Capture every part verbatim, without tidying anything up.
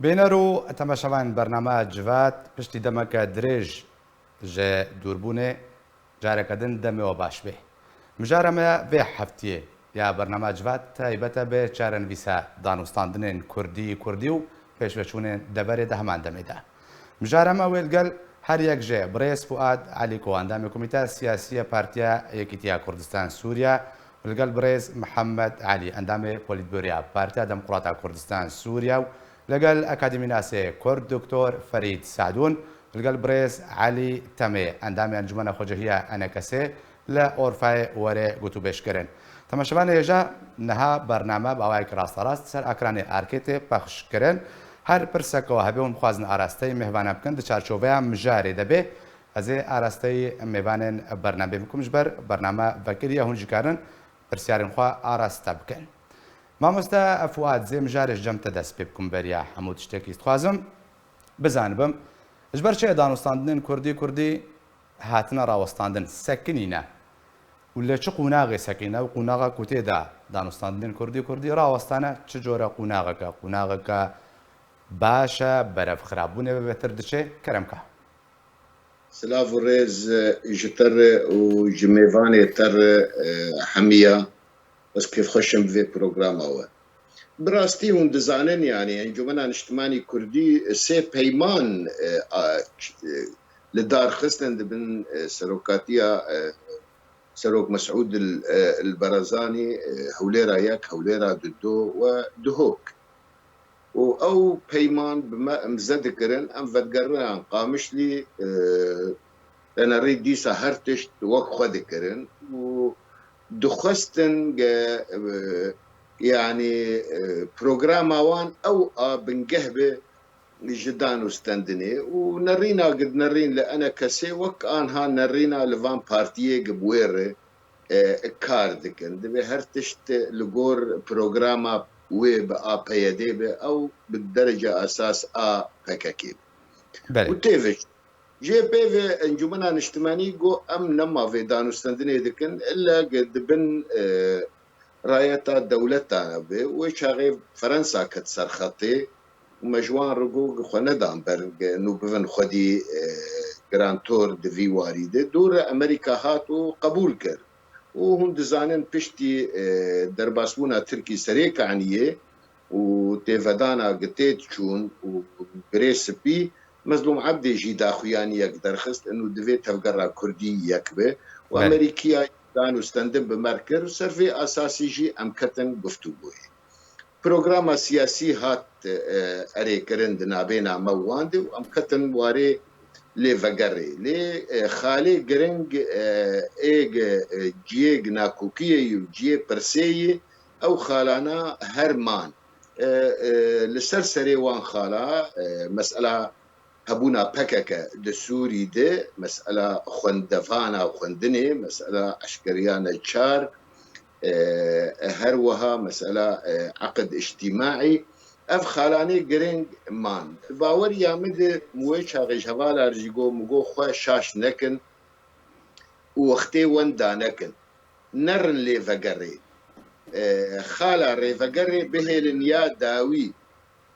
Bîner û temaşevanên bername Civat, piştî demeke dirêj ji dûrbûnê careke din demê we baş bê. Mijara me vê heftiyê ya bername Civat taybet e bi çarenivîsa danûstandinên kurdî kurdî û pêşveçûnên deverê di heman demê de. Mijara me wê li gel her yek ji birêz Fuad Elî ku endamê Komîteya Siyasî ya Partiya Yekîtiya Kurdistan Sûriye, li gel birêz Mihemed Elî, endamê Polîtbûroya Partiya Demokrata Kurdistan Sûriye û li gel akademînasê Kurd Doktor Ferîd Sadûn, li gel birêz Elî Temê, endamê Encûmena Xwecehiya E N K S'ê li Orfayê were gotûbêj kirin. Temaşevanê hêja, niha bername bi awayekî rasterast ser ekranê ARKê tê pexş kirin. Her pirseke we hebe hûn bixwazin arasteyî mêvanan bikin, di çarçoveya mijarê de bê. Ez ê arasteyî mêvanên bernameyê bikim, ji ber bername vekiriye, hûn jî karin pirsyarên xwe araste bikin. Mamoste Fuad, zê mijarê ji cem te dest pê bikim beriya hemû tiştekî. Dixwazim bizanibim, ji ber çi danûstandinên kurdî kurdî hatine rawestandin, sekinîne û li çi qûnaxê sekinîne û qûnaxa ku tê de danûstandinên kurdî kurdî rawestane, çi cure qûnaxeke, qûnaxeke baş e, berev xirabûnê ve bêtir diçe? Kerem ka. Silav û rêz, e, ji te re û ji mêvanê te re, e, hemiya. Ez kêfxweş im bi vê programa we. Bi rastî hûn dizanin, yanî Encûmena Niştimanî Kurdî sê peyman, e, a, ç-, e, li dar xistin di bin, e, serokatiya, e, Serok Mesûd El, e, El Barazanî, e, Hewlêra Yek, Hewlêra Dudo we Duhok. Û ew peyman bi me imze dikirin, em vedigeriyane Qamişlî, e, tenerî dîsa her tişt wek xwe dikirin û dixwestin ge, e, yanî, e, programa wan ew a bingeh be ji danûstendinê û nerîna gi nerîn li E N K S'ê wek anha nerîna li van partiyê gi bi wê re, e, kar dikin. Divê her tişt li gor programa wê bi A P Y D'ê be, ew bi derece esas a P K K'ê be. Belê. Û tê ve jî. Jê pê ve Encûmena Niştimanî got, em nema vê danûstendinê dikin, illa ge di bin, e, rayeta dewleta be. Wê çaxê Fransa ket ser xetê û me ji wan re got, xwe nedan ber, ge nû bivin xwedî, e, garantor di vî warî de. Dû re Amerîka hat û qebûl kir. Û hûn dizanin piştî, e, derbasbûna Tirkî serê kaniyê û têvedana gi tê diçûn û Birê Spî, Mezlûm Ebdê jî daxuyaniyek derxist, inu divê tevgera Kurdî yek be û Belê. Amerîkiya danûstendin bi me re kir û ser vê esasî jî em ketin guftûgoyê. Programa siyasî hat, e, erêkirin di nabêna me û wan de û em ketin warê lêvegerê. Lê, e, xalê giring, e, ê ge, e, ciyê gi nakokiyê yî û ciyê pirsê yî, ew xalana her man. E, e, li ser serê wan xala, e, mesela hebûna P K K di Sûrî de, mesela xwendevana û xwendinê, mesela eşkeriya neçar, e, her wiha mesela, e, eqid îctîmaî, ev xalanê giring man. Di baweriya min de, min wê çaxê ji hevala re jî got, min got, xwe şaş nekin û wextê wenda nekin. Nerin lêvegerê. E, xala rêvegerê bihêlin ya dawî,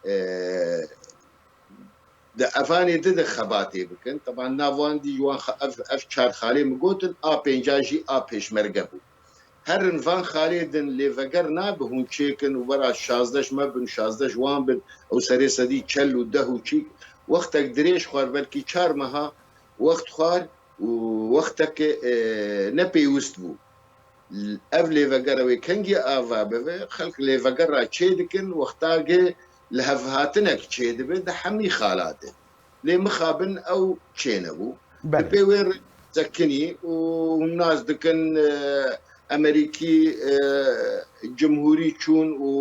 e, di evanê di de xebatê bikin. Teban nav wan dî ji wan xe-, ev, ev çar xalê min gotin, a pênca jî a pêşmerge bû. Herin van xalê din lêveger nabe hûn çêkin û wera şazdeh ji me bin, şazdeh ji wan bin, ew serê sedî çel û deh û çîk. Wextek dirêj xwar, belkî çar meha wext xwar û wexteke, e, nepêwist bû. Ev lêveger ew ê kengî ava bibe, xelk lêveger ra çê dikin, wexta ge lihevhatinek çê dibe, di hemî xala de. Lê mixabin ew çênebû. Belê. Di pê wê re sekinî û hûn nas dikin, e, Amerîkî, e, cumhûrî çûn û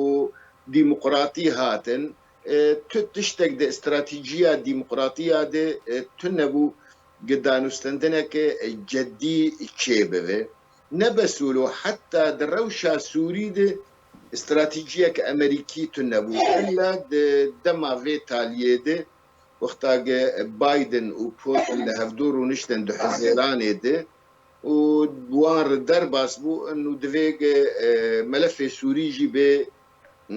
demokratî hatin. E, tu tiştek di stratejiya demokratiya de, e, tunebû gi danûstendineke, e, cedî çêbibe. Ne bes wilo, heta di rewşa Sûrî de stratejiyeke Amerîkî tunebû. Illa di dema vê taliyê de, wexta ge Biden û Putin li hevdû rûniştin du Hezêranê de û wan re derbas bû, inu divê ge, e, melefê Sûrî jî bê, e,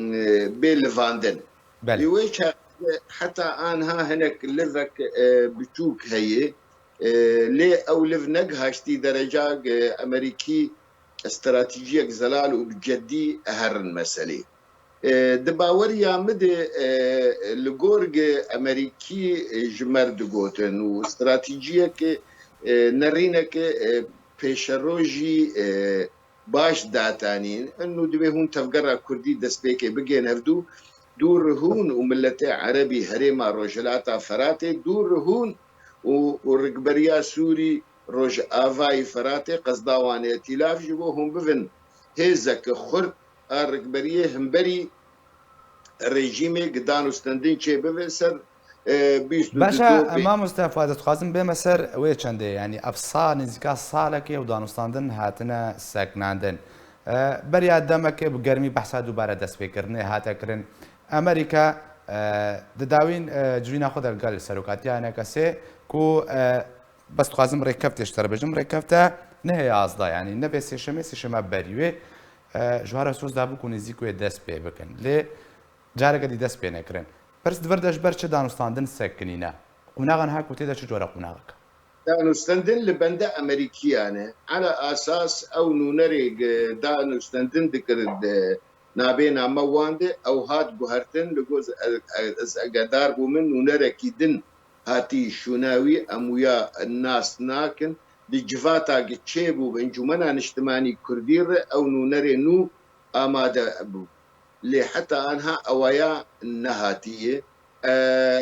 bê livandin. Belê. Lê wê çaxê Heta anha hinek livek, e, biçûk heye. E, lê ew liv negihaştî dereca, e, Amerîkî stratejiyek zelal û bi ceddî herin meselê. E, di baweriya min de, e, li gor ge Amerîkî, e, ji me re digotin û stratejiyeke, e, nerîneke, e, pêşerojî, e, baş datanîn. Ino divê hûn tevgera Kurdî destpêkê bigên hevdû. Dûr hûn û miletê Erebî herêma Rojhilata Feratê, dûr hûn û, û rikberiya Sûrî Rojavayî Feratê, Qezda Wanê, Tîlav ji bo hûn bivin hêzeke xurt a rikberiyê hemberî rejîmê, gi danûstendin çêbibe ser, e, bîst û du Baş e, topê. Mamoste Fuad, ez dixwazim bême ser wê çendê, yanî ev sa, nêzîka salekê ew danûstandin hatine sekinandin. E, beriya demekê bi germî behsa dubare destpêkirinê hate kirin. Amerîka, e, di dawîn, e, civîna xwe de li gel serokatiya N K S ku, e, bes dixwazim rêkefte ji te re bêjim, rêkefte nehê yazda, yanî ne vê sêşemê, sêşema berî wê, e, ji Huara Soz da bû ku nêzîk wê dest pê bikin. Lê careke dî dest pê nekirin. Pirs di vir de ji ber çi danûstandin sekinîne? Qonaxa niha ku tê de çi cure qonaxek e? Danûstendin li bende Amerîkiyan e. Ala esas ew nûnerê ge danûstendin dikir di nabêna me wan de, ew hat guhertin, li gor ez, ez, ez agedar bû min nûnerekî din hatî şûna wî, em wîya nas nakin. Di civata ge çêbû bi Encûmena Niştimanî Kurdî re ew nûnerê nû amade bû. Lê heta anha ewaya nehatiye. E,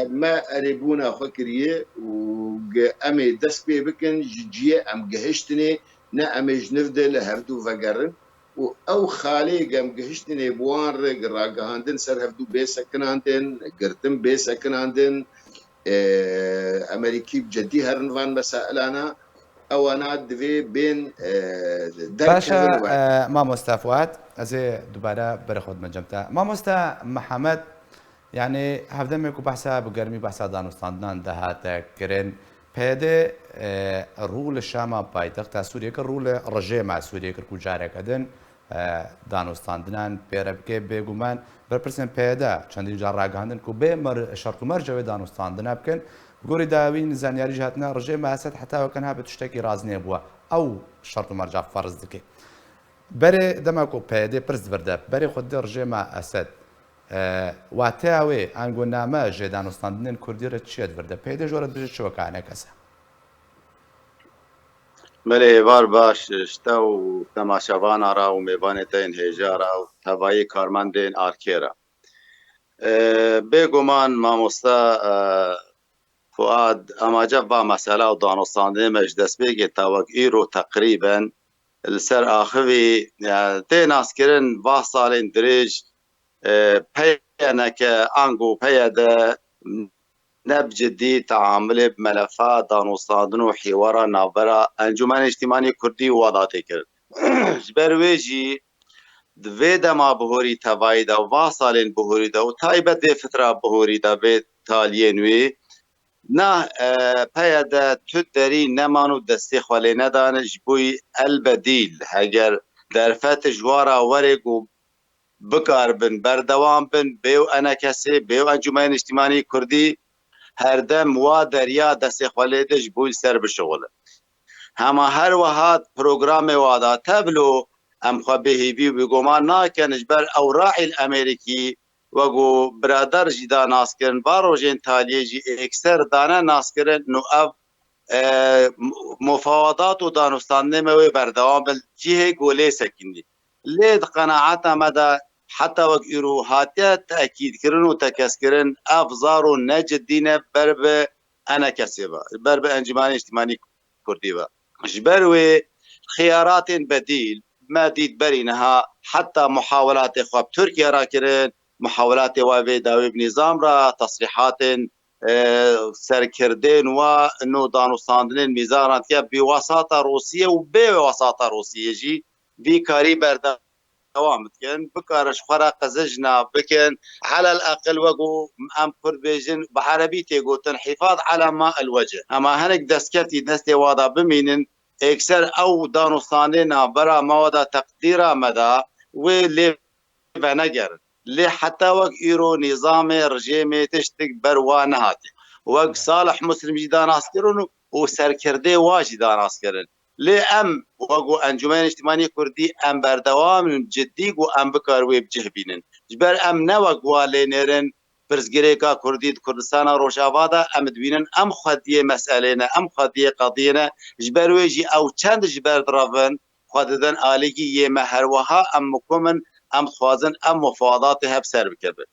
me erêbûna xwe kiriye û ge em ê dest pê bikin, ji ciyê em gihiştinê, ne em ê ji niv de li hevdû vegerin. Û ew xalê ge em gihiştinê bi wan re ragihandin ser hevdû bê sekinandin, girtin bê sekinandin, e, Amerîkî bi ceddî herin van mesailana, ewana divê bên, e, Baş e, derkevin we. E, mamoste Fuat, ez ê dubare berê xwe dime cem te. Mamoste Mihemed, yanî hevdemê ku behsa bi germî behsa danûstandinan de hate kirin, P Y D, e, rû li Şama paytexta Sûriyê kir, rû li rejêma Sûriyê kir ku careke din, e, danûstandinan pê re bike. Bêguman berpirsên P Y D çendîn car ragihandin ku bê mer-, şert û merca wê danûstandina bikin. Bi gorî dawîn zanyarî jî hatine, rejêma Esed heta weke niha bi tiştekî razî nebûye. Ew şert û merca ferz dike. Berê dema ku P Y D pirs di vir de, berê xwe dide rejêma Esed, e, wateya wê, ango name ji danûstandinên Kurdî re çi ye di vir de? P Y D ji we re dibêje çi weke enekese? Belê, êvar baş ji te û temaşevana re û mêvanê te yên hêja re û tevayî karmendên Arkê re. E, bêguman mamoste, e, Fuad, amace va mesela û danûstandinê me ji destpêkê ta wek îro teqrîben li ser axivî, e, tê naskirin va salên dirêj, e, P Y N K ango P Y D ne bi cidî teamulê bi melefa danûstandin û hîwara navbera Encûmenê Niştimanî Kurdî û wada tê kirin. Ji ber wê jî di vê dema bihorî tevayî de, va salên bihorî de û taybet vê fitra bihorî de, vê taliyên wê, na, e, P Y D tu derî neman û destê xwe lê nedane ji bo yî elbedîl, heger derfet ji wa re were ku bikaribin berdewam bin, bê û enekesê, bê û Encûmenê Niştimanî Kurdî, herdem wa deriya destê xwe lê de ji bo li ser bişixulin. Hema her wiha programê wa da tevlo em xwe bêhêvî û bêguman nakin, ji ber ewraîl Amerîkî wek ku birader jî da naskirin, va rojên taliyê jî êkser dane naskirin û ev, e, mufawadat û danûstandinê me wê berdewam bin, cihê ku lê sekindî. Lê di qenaeta me de heta wek îro hatiye tekîdkirin û tekezkirin, ev zaro ne cidî ne ber bi enekesê ve, ber bi Encûmenê Niştimanî Kurdî ve. Ji ber wê xiyaratên bedîl me dît berî niha heta muhawelatê xwe bi Tirkiye re kirin, muhawelatê we vê dawî bi nîzam re, tesrîhatên, e, serkirdên we, ino danûstandinên mîzan re dike, bi wesata Rûsiyê û bê wesata Rûsiyê jî vî karî berdewam bikin, bikarin ji xwe re qizij nav bikin. Elel eqil wek ku em Kurd bêjin, bi erebî tê gotin, hifaz ala ma el wecih. Hema hinek destkeftî destê wa da bimînin, êkser ew danûstandê navbera me wa da teqdîra me da, wê lê venegerin. Lê heta wek îro nîzamê, rejêmê tiştik ber wa nehatiye. Wek Salih Muslim jî danas kirin û, û serkirdê wa jî danas kirin. Lê em wek ku Encûmenê Niştimanî Kurdî em berdewam in, cidî ku em bikar wê bi cih bînin. Ji ber em ne wek wa lê nêrin, pirsgirêka Kurdî di Kurdistana Rojava de em dibînin, em xwediyê meselê ne, em xwediyê qediyê ne. Ji ber wê jî ew çend ji ber direvin, xwe didin alîkî yê me, her wiha em mikum in, em dixwazin em mufawadatê hev ser bikevin.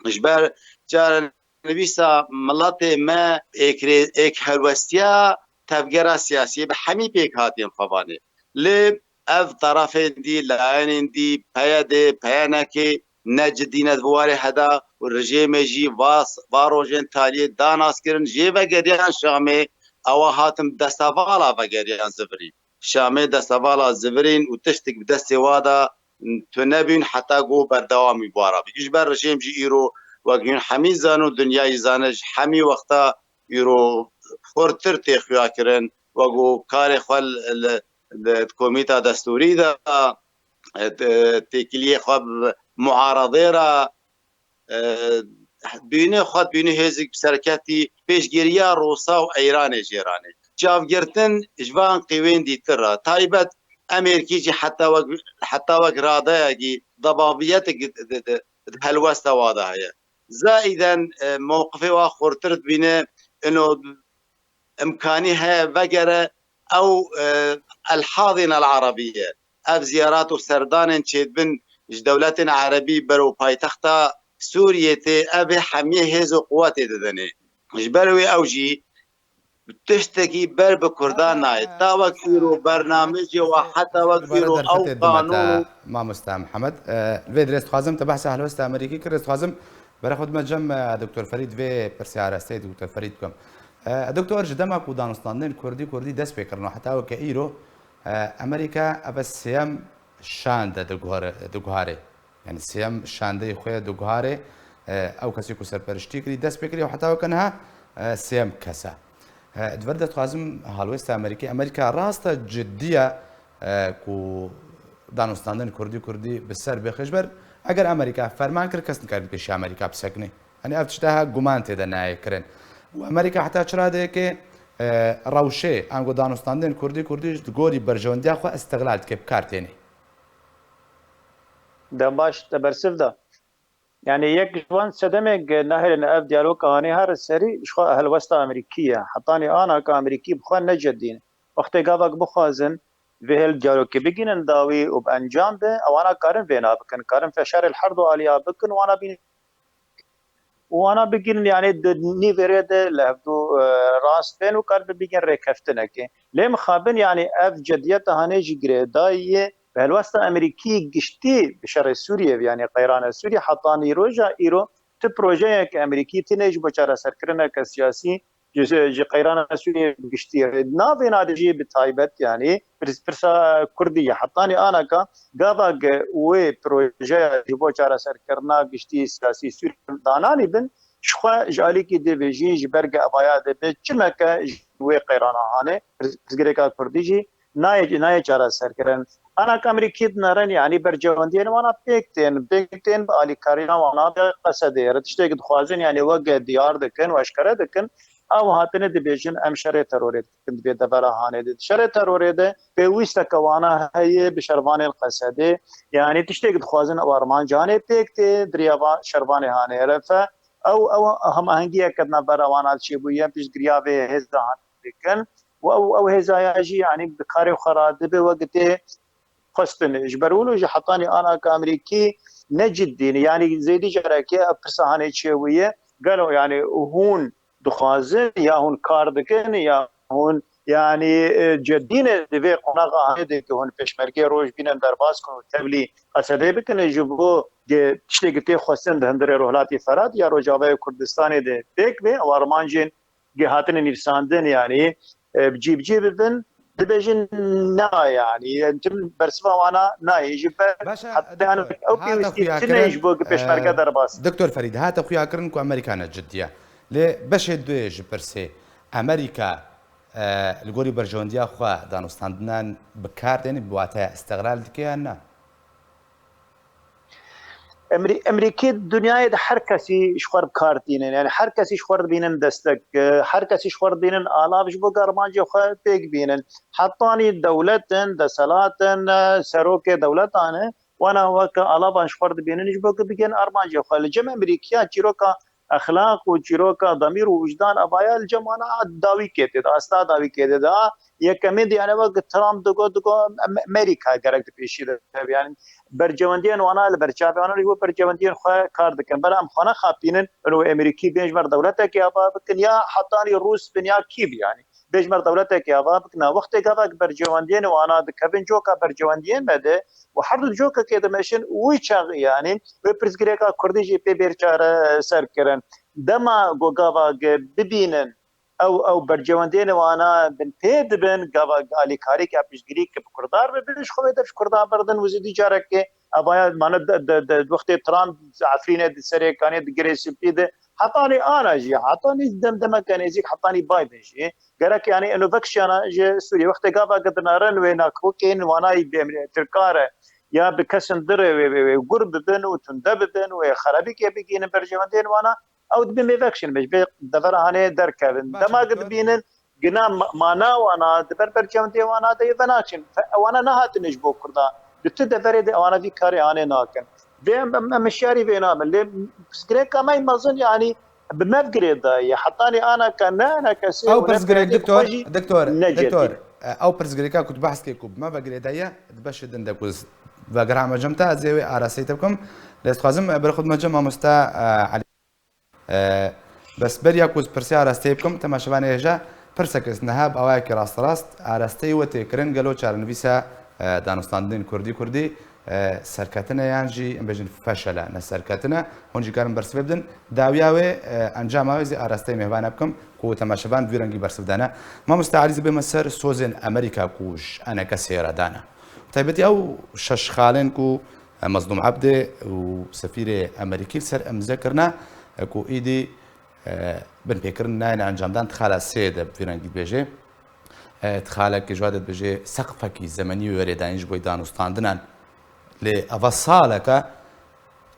Ji ber çarenivîsa miletê me êkrê-, êkhelwestiya tevgera siyasî bi hemî pêkhatiyên xwe vanê. Lê ev terefên dî, layenên dî, P Y D, P Y N K ne cidî ne di warê heda û rejêmê jî va, va rojên taliyê danas kirin, jê vegeriyan Şamê, ewa hatin destevala vegeriyan zivirî. Şamê destevala zivirîn û tiştik bi destê wa de tune bîn heta ku berdewam wî bi wa re bî. Ji ber rejîm jî îro wek hûn hemî zano, dinyayî zane, ji hemî wexta îro xurtir tê xuya kirin, wek ku karê xwe li, li, li komîta destûrî de, e, te-, têkiliyê xwe bi muaredê re, e, bînê xwe, bînê hêzik bi serketî pêşgiriya Rûsa û Eyranê jê ranê. Çavgirtin ji van qîwên dîtir re, taybet Amerîkî jî heta wek, heta wek radeyekî, debabiyetek di, di, di, di helwesta wa de heye. Zaîden, e, mewqifê wa xurtir dibîne, ino imkanî heye vegere ew, e, el-Hadîne el-Erebiye, ev ziyarat û serdanên çêdibin ji dewletên erebî bero paytexta Sûriyê tê, ev ê hemiyê hêz û quwetê didinê. Ji ber wê ew jî tiştekî ber bi Kurdan nayê. Ta wek îro bernamejê wa heta wek îro ew qanûn û Mamoste Mihemed, e, li vê dirê dixwazim te behsa helwesta Amerîkî kir, ez dixwazim bere xwe dime cem, e, Doktor Ferîd vê pirsê arasteyê Doktor Ferîd bikim. E, Doktor, ji dema ku danûstandinên Kurdî, Kurdî dest pê kirin û heta weke îro, e, Amerîka ev e sêyem şande diguhere-, diguharê. Yani sêyem şandeyê xwe diguharê, e, ew kesê ku serperiştî kirî, dest pê kirî û heta weke niha, e, sêyem kes e. E, di vir de dixwazim halwêsta Amerîkî, Amerîka rast e cidî ye, e, ku danûstandin Kurdî, Kurdî bi ser bêxe. Ji ber eger Amerîka ferman kir, kes nikare di pêşî Amerîka bisekine. Hani ev tişta ha guman tê de nayê kirin. Û Amerîka heta çi radeyekê, e, rewşê, ango danûstandên Kurdî, Kurdî ji gorî berjewendiya xwe îstixlal dike, bi kar têne. Dem baş, te bersiv da. Yani yek ji van sedemê nahêlin ev diyaloga hanê her serî ji xwe helwesta Amerîkî ye. Hetanî ana ka Amerîkî bi xwe necidîn. Wextê gavak bixwazin vê hel diyalogê bigînin dawî û bi encam be, ewana karin vêna bikin. Karin feşarê li her du aliya bikin, wana bînin û wana bigînin, yani di nîvê rê de li hevdû, e, rast bên û kar bi bigin rêkeftinekê. Lê mixabin, yani ev cediyeta hanê jî girêdayî ye. Bi helwesta Amerîkî giştî bi şerê Sûriyê, yani qeyrana Sûriyê heta nîroja îro ti projeyeke Amerîkî tine ji bo çareserkirineke siyasî ji, ji qeyrana Sûriyê giştî. Navê nade jî bi taybet, yani pirs-, pirsa Kurdî ye. Hetanî anaka gava ge wê projeya ji bo çareserkirina giştî siyasî Sûriyê dananî bin, ji xwe ji alîkî divê jî ji ber ge evaya dibe çimeke ji wê qeyrana hane, pirs-, pirsgirêka Kurdî jî nayê, nayê çareserkirin. Anaka Amerîkî dinerin, yani bercewendiyên wana pêk tên, pêk tên bi alîkariya wana de Qesedê re tiştêk dixwazin, yani weke diyar dikin û eşkere dikin, ew hatine dibêjin, em şerê terorê dikin di vê devera hanê de. Di şerê terorê de pêwîsteke wana heye bi şervanên Qesedê, yani tiştêk dixwazin ew armancanê pêk tê, di riya va şervanê hanê re fe, ew, ew hemahengiyeke di navbera wana çêbûye, piştgiriya vê hêza hanê dikin. Û ew, ew hêzaya jî, yanî bi karê xwe re dibe wek tê xwestin. Ji ber wilo jî hetanî anaka Amerîkî ne cidî ne. Yanî zêdî carekê ev pirsa hanê çêbûye. Gelo, yanî hûn dixwazin ya hûn kar dikin ya hûn, yanî, e, cidî ne di vê qonaxa hanê de ku hûn pêşmergê roj bînin derbas kin û tevlî Qesedê bikin ji bo ge-, tiştê ku tê xwestin di hundirê Rojhilatê Ferat ya Rojavayê Kurdistanê de pêk be, ew armancên ge hatine nivîsandin, yanî, e, bi cî bi cî bibin, dibêjin na, yanî, em tim bersiva wana nayê. Ji ber Baş e, heta doktor, ew hate pêwîstî xuya tune kirin, ji bo ku pêşmerge e, derbas. Doktor Ferîd, hate xuya kirin ku Amerîka ne cidî ye. Lê beşê duyê ji pirsê, Amerîka, e, li gorî berjewendiya xwe danûstandinan bi kar têne, bi wateya îstixlal dike yan na? Emerî-, Emerîkî dinyayê de her kesî ji xwe re bi kar tînin. Yani her kesî ji xwe re dibînin destek, e, her kesî ji xwe re dibînin alav ji bo ku armancê xwe pêk bînin. Hetanî dewletin, desthilatin, e, serokê dewletan e, wana weke alavan ji xwe re dibînin ji bo ku bigihên armancê xwe. Li cem Emerîkiya çîroka exlaq û çîroka demîr û wijdan evaya li cem wana dawîkê tê de, asta dawîkê tê de. Yekemîn de yani wek Trump digot, digot Em-, Emerîka gerek di pêşî de be. Yani bercewendiyên wana li ber çavê wana ji bo bercewendiyên xwe kar dikin. Bela em xwe nexapînin, û Emerîkî bên ji ber dewletekê ava bikin ya hetanî Rûs bin ya kî bi yani. Bê ji ber dewletekê ava bikin. Wextê gava bercewendiyên wana dikevin coka bercewendiyên me de û her du cokekê dimeşin wî çaxî yani wê pirsgirêka Kurdî jî pê bêr çareser kirin. Dema ku gava bibînin ew, ew bercewendiyên wana bin pê dibin, gava alîkarî ke piştgirî ke bi Kurdan re bibin, ji xwe vê dev ji Kurdan berdin û zêdî carekê evaya mane de, de, de, wextê Trump Efrînê di serê kanê di Girê Spî de, hetanî ana jî, hetanî dem demeke nêzîk, hetanî Biden jî, gerek yani eno vekşiyana ji Sûriyê wextê gava ke dinarin wê nakokên wanayî bi Tirka re ya bi kesin dire wê, wê, wê gur bibin û tunde bibin, wê xerabîkê bigihînin berjewendiyên wana, ew dibê mêvek şin, ji vê devera hanê derkevin. Baş e, Dema doktor. Dibînin gina ma-, mana wana, di ber bercewendê wana de yê venaçin. Fe-, wana nehatine ji bo Kurda. Di tu deverê de wana vî karê hanê nakin. Vê em, em, em hişyarî vê namin. Lê pirsgirêka me mezin, yani, bi me girê daye. Hetanî ana ke ne, ne kesê Ew û ne pirsgirêk, peyamê doktor, xwe jî doktor, ne doktor, cedî. E, ew pirsgirêka ku tu behs kê ku bi me ve girê daye, di beşê din de ku z-, vegerame cem te, ez ê wê arasteyî te bikim. Lê ez dixwazim, e, berê xwe bime cem mamosta, e, Elî. E, bes beriya ku ez pirsê arasteyê bikim, temaşevanê hêja, pirsek ez niha bi awayekî rasterast arasteyî we tê kirin, gelo çarenivîsa, e, danûstandinên kurdî kurdî, e, serketine yan jî, em bêjin, feşele, ne serketine, hûn jî karin bersivê bidin. Dawiya wê, e, encama wê zî arasteyê mêvane bikim ku temaşevan bi vî rengî bersiv dane. Mamoste Elî, zî bême ser sozên Amerîka ku ji eneke sêre dane. Bi taybetî ew şeş xalên ku Mezlûm Ebdê û sefîrê Amerîkî li ser imze kirine, ku îdî, e, binpêkirin nayêne encamdan, di xala sê de bi vî rengî dibêje. E, di xalekê ji wa de dibêje seqfekî zemenî wê wêrê dayîn ji bo danûstandinan. Lê eva saleke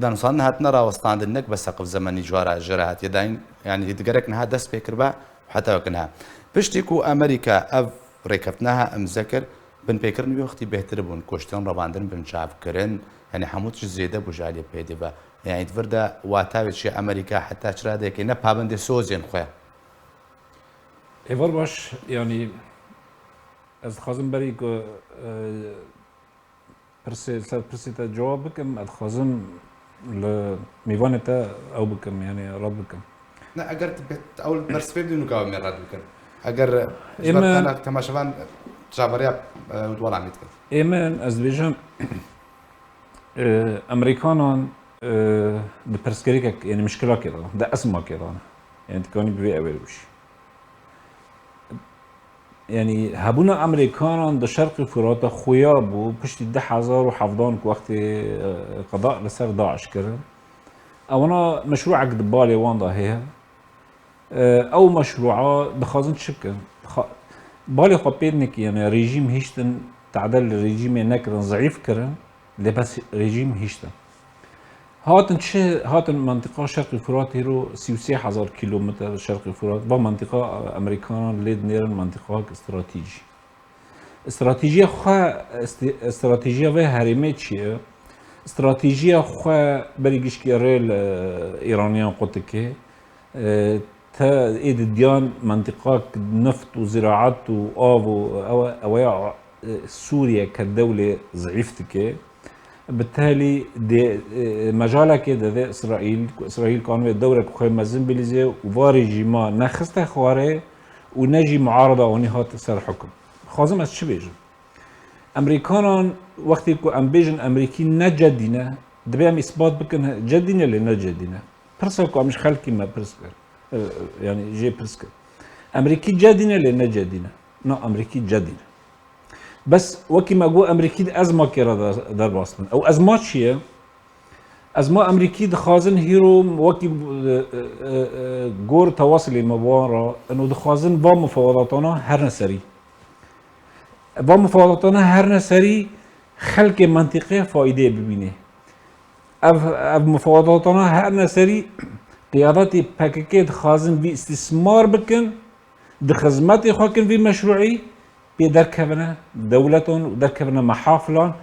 danûstandin hatine rawestandin, ne ku be seqf zemenî ji wa re, jê re hatiye dayîn. Yanî digerek niha dest pê kiriba û heta wek niha. Piştî ku Amerîka ev rêkeftina ha imze kir, binpêkirin wî wextî bêhtir bûn, kuştin, revandin, binçavkirin, yanî hemû tişt zêde bû ji aliyê pê dê ve. Yanî di vir de wata wê çi ye, Amerîka heta çi radeyekê ne pabendê sozên xwe ye? Êvar baş, yanî ez dixwazim berî ku, e, pirsê, ser pirsê te cewab bikim, ez dixwazim li mêvanê te ew bikim, yanî red bikim. Ne, eger tu bê-, ew bersivê bidin û gava me red bikin. Eger ji Ê ber me tena temaşevan çaveriya, e, welamê dikin. Ê min, ez dibêjim, e, Emerîkanan, e, di pirsgirêkek, yanî mişkilakê de, di ezmakê de ne. Yanî dikanî bi vê ewê re bişî. Yanî hebûna Emerîkanan di Şerqê Furata xuya bû, piştî du hezar û hevdan ku wextê, e, qeda li ser DAIŞ kirin. Ewana meşrûek di balê wan de heye. E, ew meşrûa dixwazin çi bikin? Dixa-, balê xwe pê neke, yanî rejîm hiştin, tade li rejîmê nekirin, zeîf kirin. Lê bes rejîm hiştin. Hatin çi, hatin mentiqa Şerqî Furat, hêro sî û sê hezar kîlometre Şerqî Furat. Va mentiqa Amerîkanan lê dinêrin mentiqahek stratejî. Stratejiya xwe, st-, stratejiya vê herêmê çi ye? Stratejiya xwe berî gişkê rê li Îraniyan qut dike. E, te ê didiyan mentiqak neft û ziraet û av û ew, ew ya, e, Sûriye ke dewlê zeîf dike. Bi tehlî dê, e, mejalekê dide Îsraîl, ku Îsraîl kan wê dewrek xwe mezin bilîze û va rejîma nexiste xwarê û ne jî muarada wanî hat ser hukum. Dixwazim ez çi bêjim? Emerîkanan, wextê ku em bêjin Emerîkî ne cedî ne, divê em îsbat bikin, he, cedî ne lê ne cedî ne. Pirsa ku em ji xelkî me pirs kir, e, yanî jê pirs kir. Emerîkî cedî ne lê ne cedî ne. Na, Emerîkî cedî ne. Bes wekî me got, Emerîkî di ezmakê re der-, derbas bin. Ew ezma çi ye? Ezma Emerîkî dixwazin hîro wekî, e, e, e, gor tewasilê me bi wan re, ino dixwazin va mufawedatana herine serî. Va mufawedatana herine serî xelkê mentiqê faydeyê bibînê. Ev, ev mufawedatana her ne serî qiyadetê P K K dixwazin vî îstîsmar bikin, di xizmetê xwe kin vî meşrûî, pê derkevine dewletan û derkevine mehafilan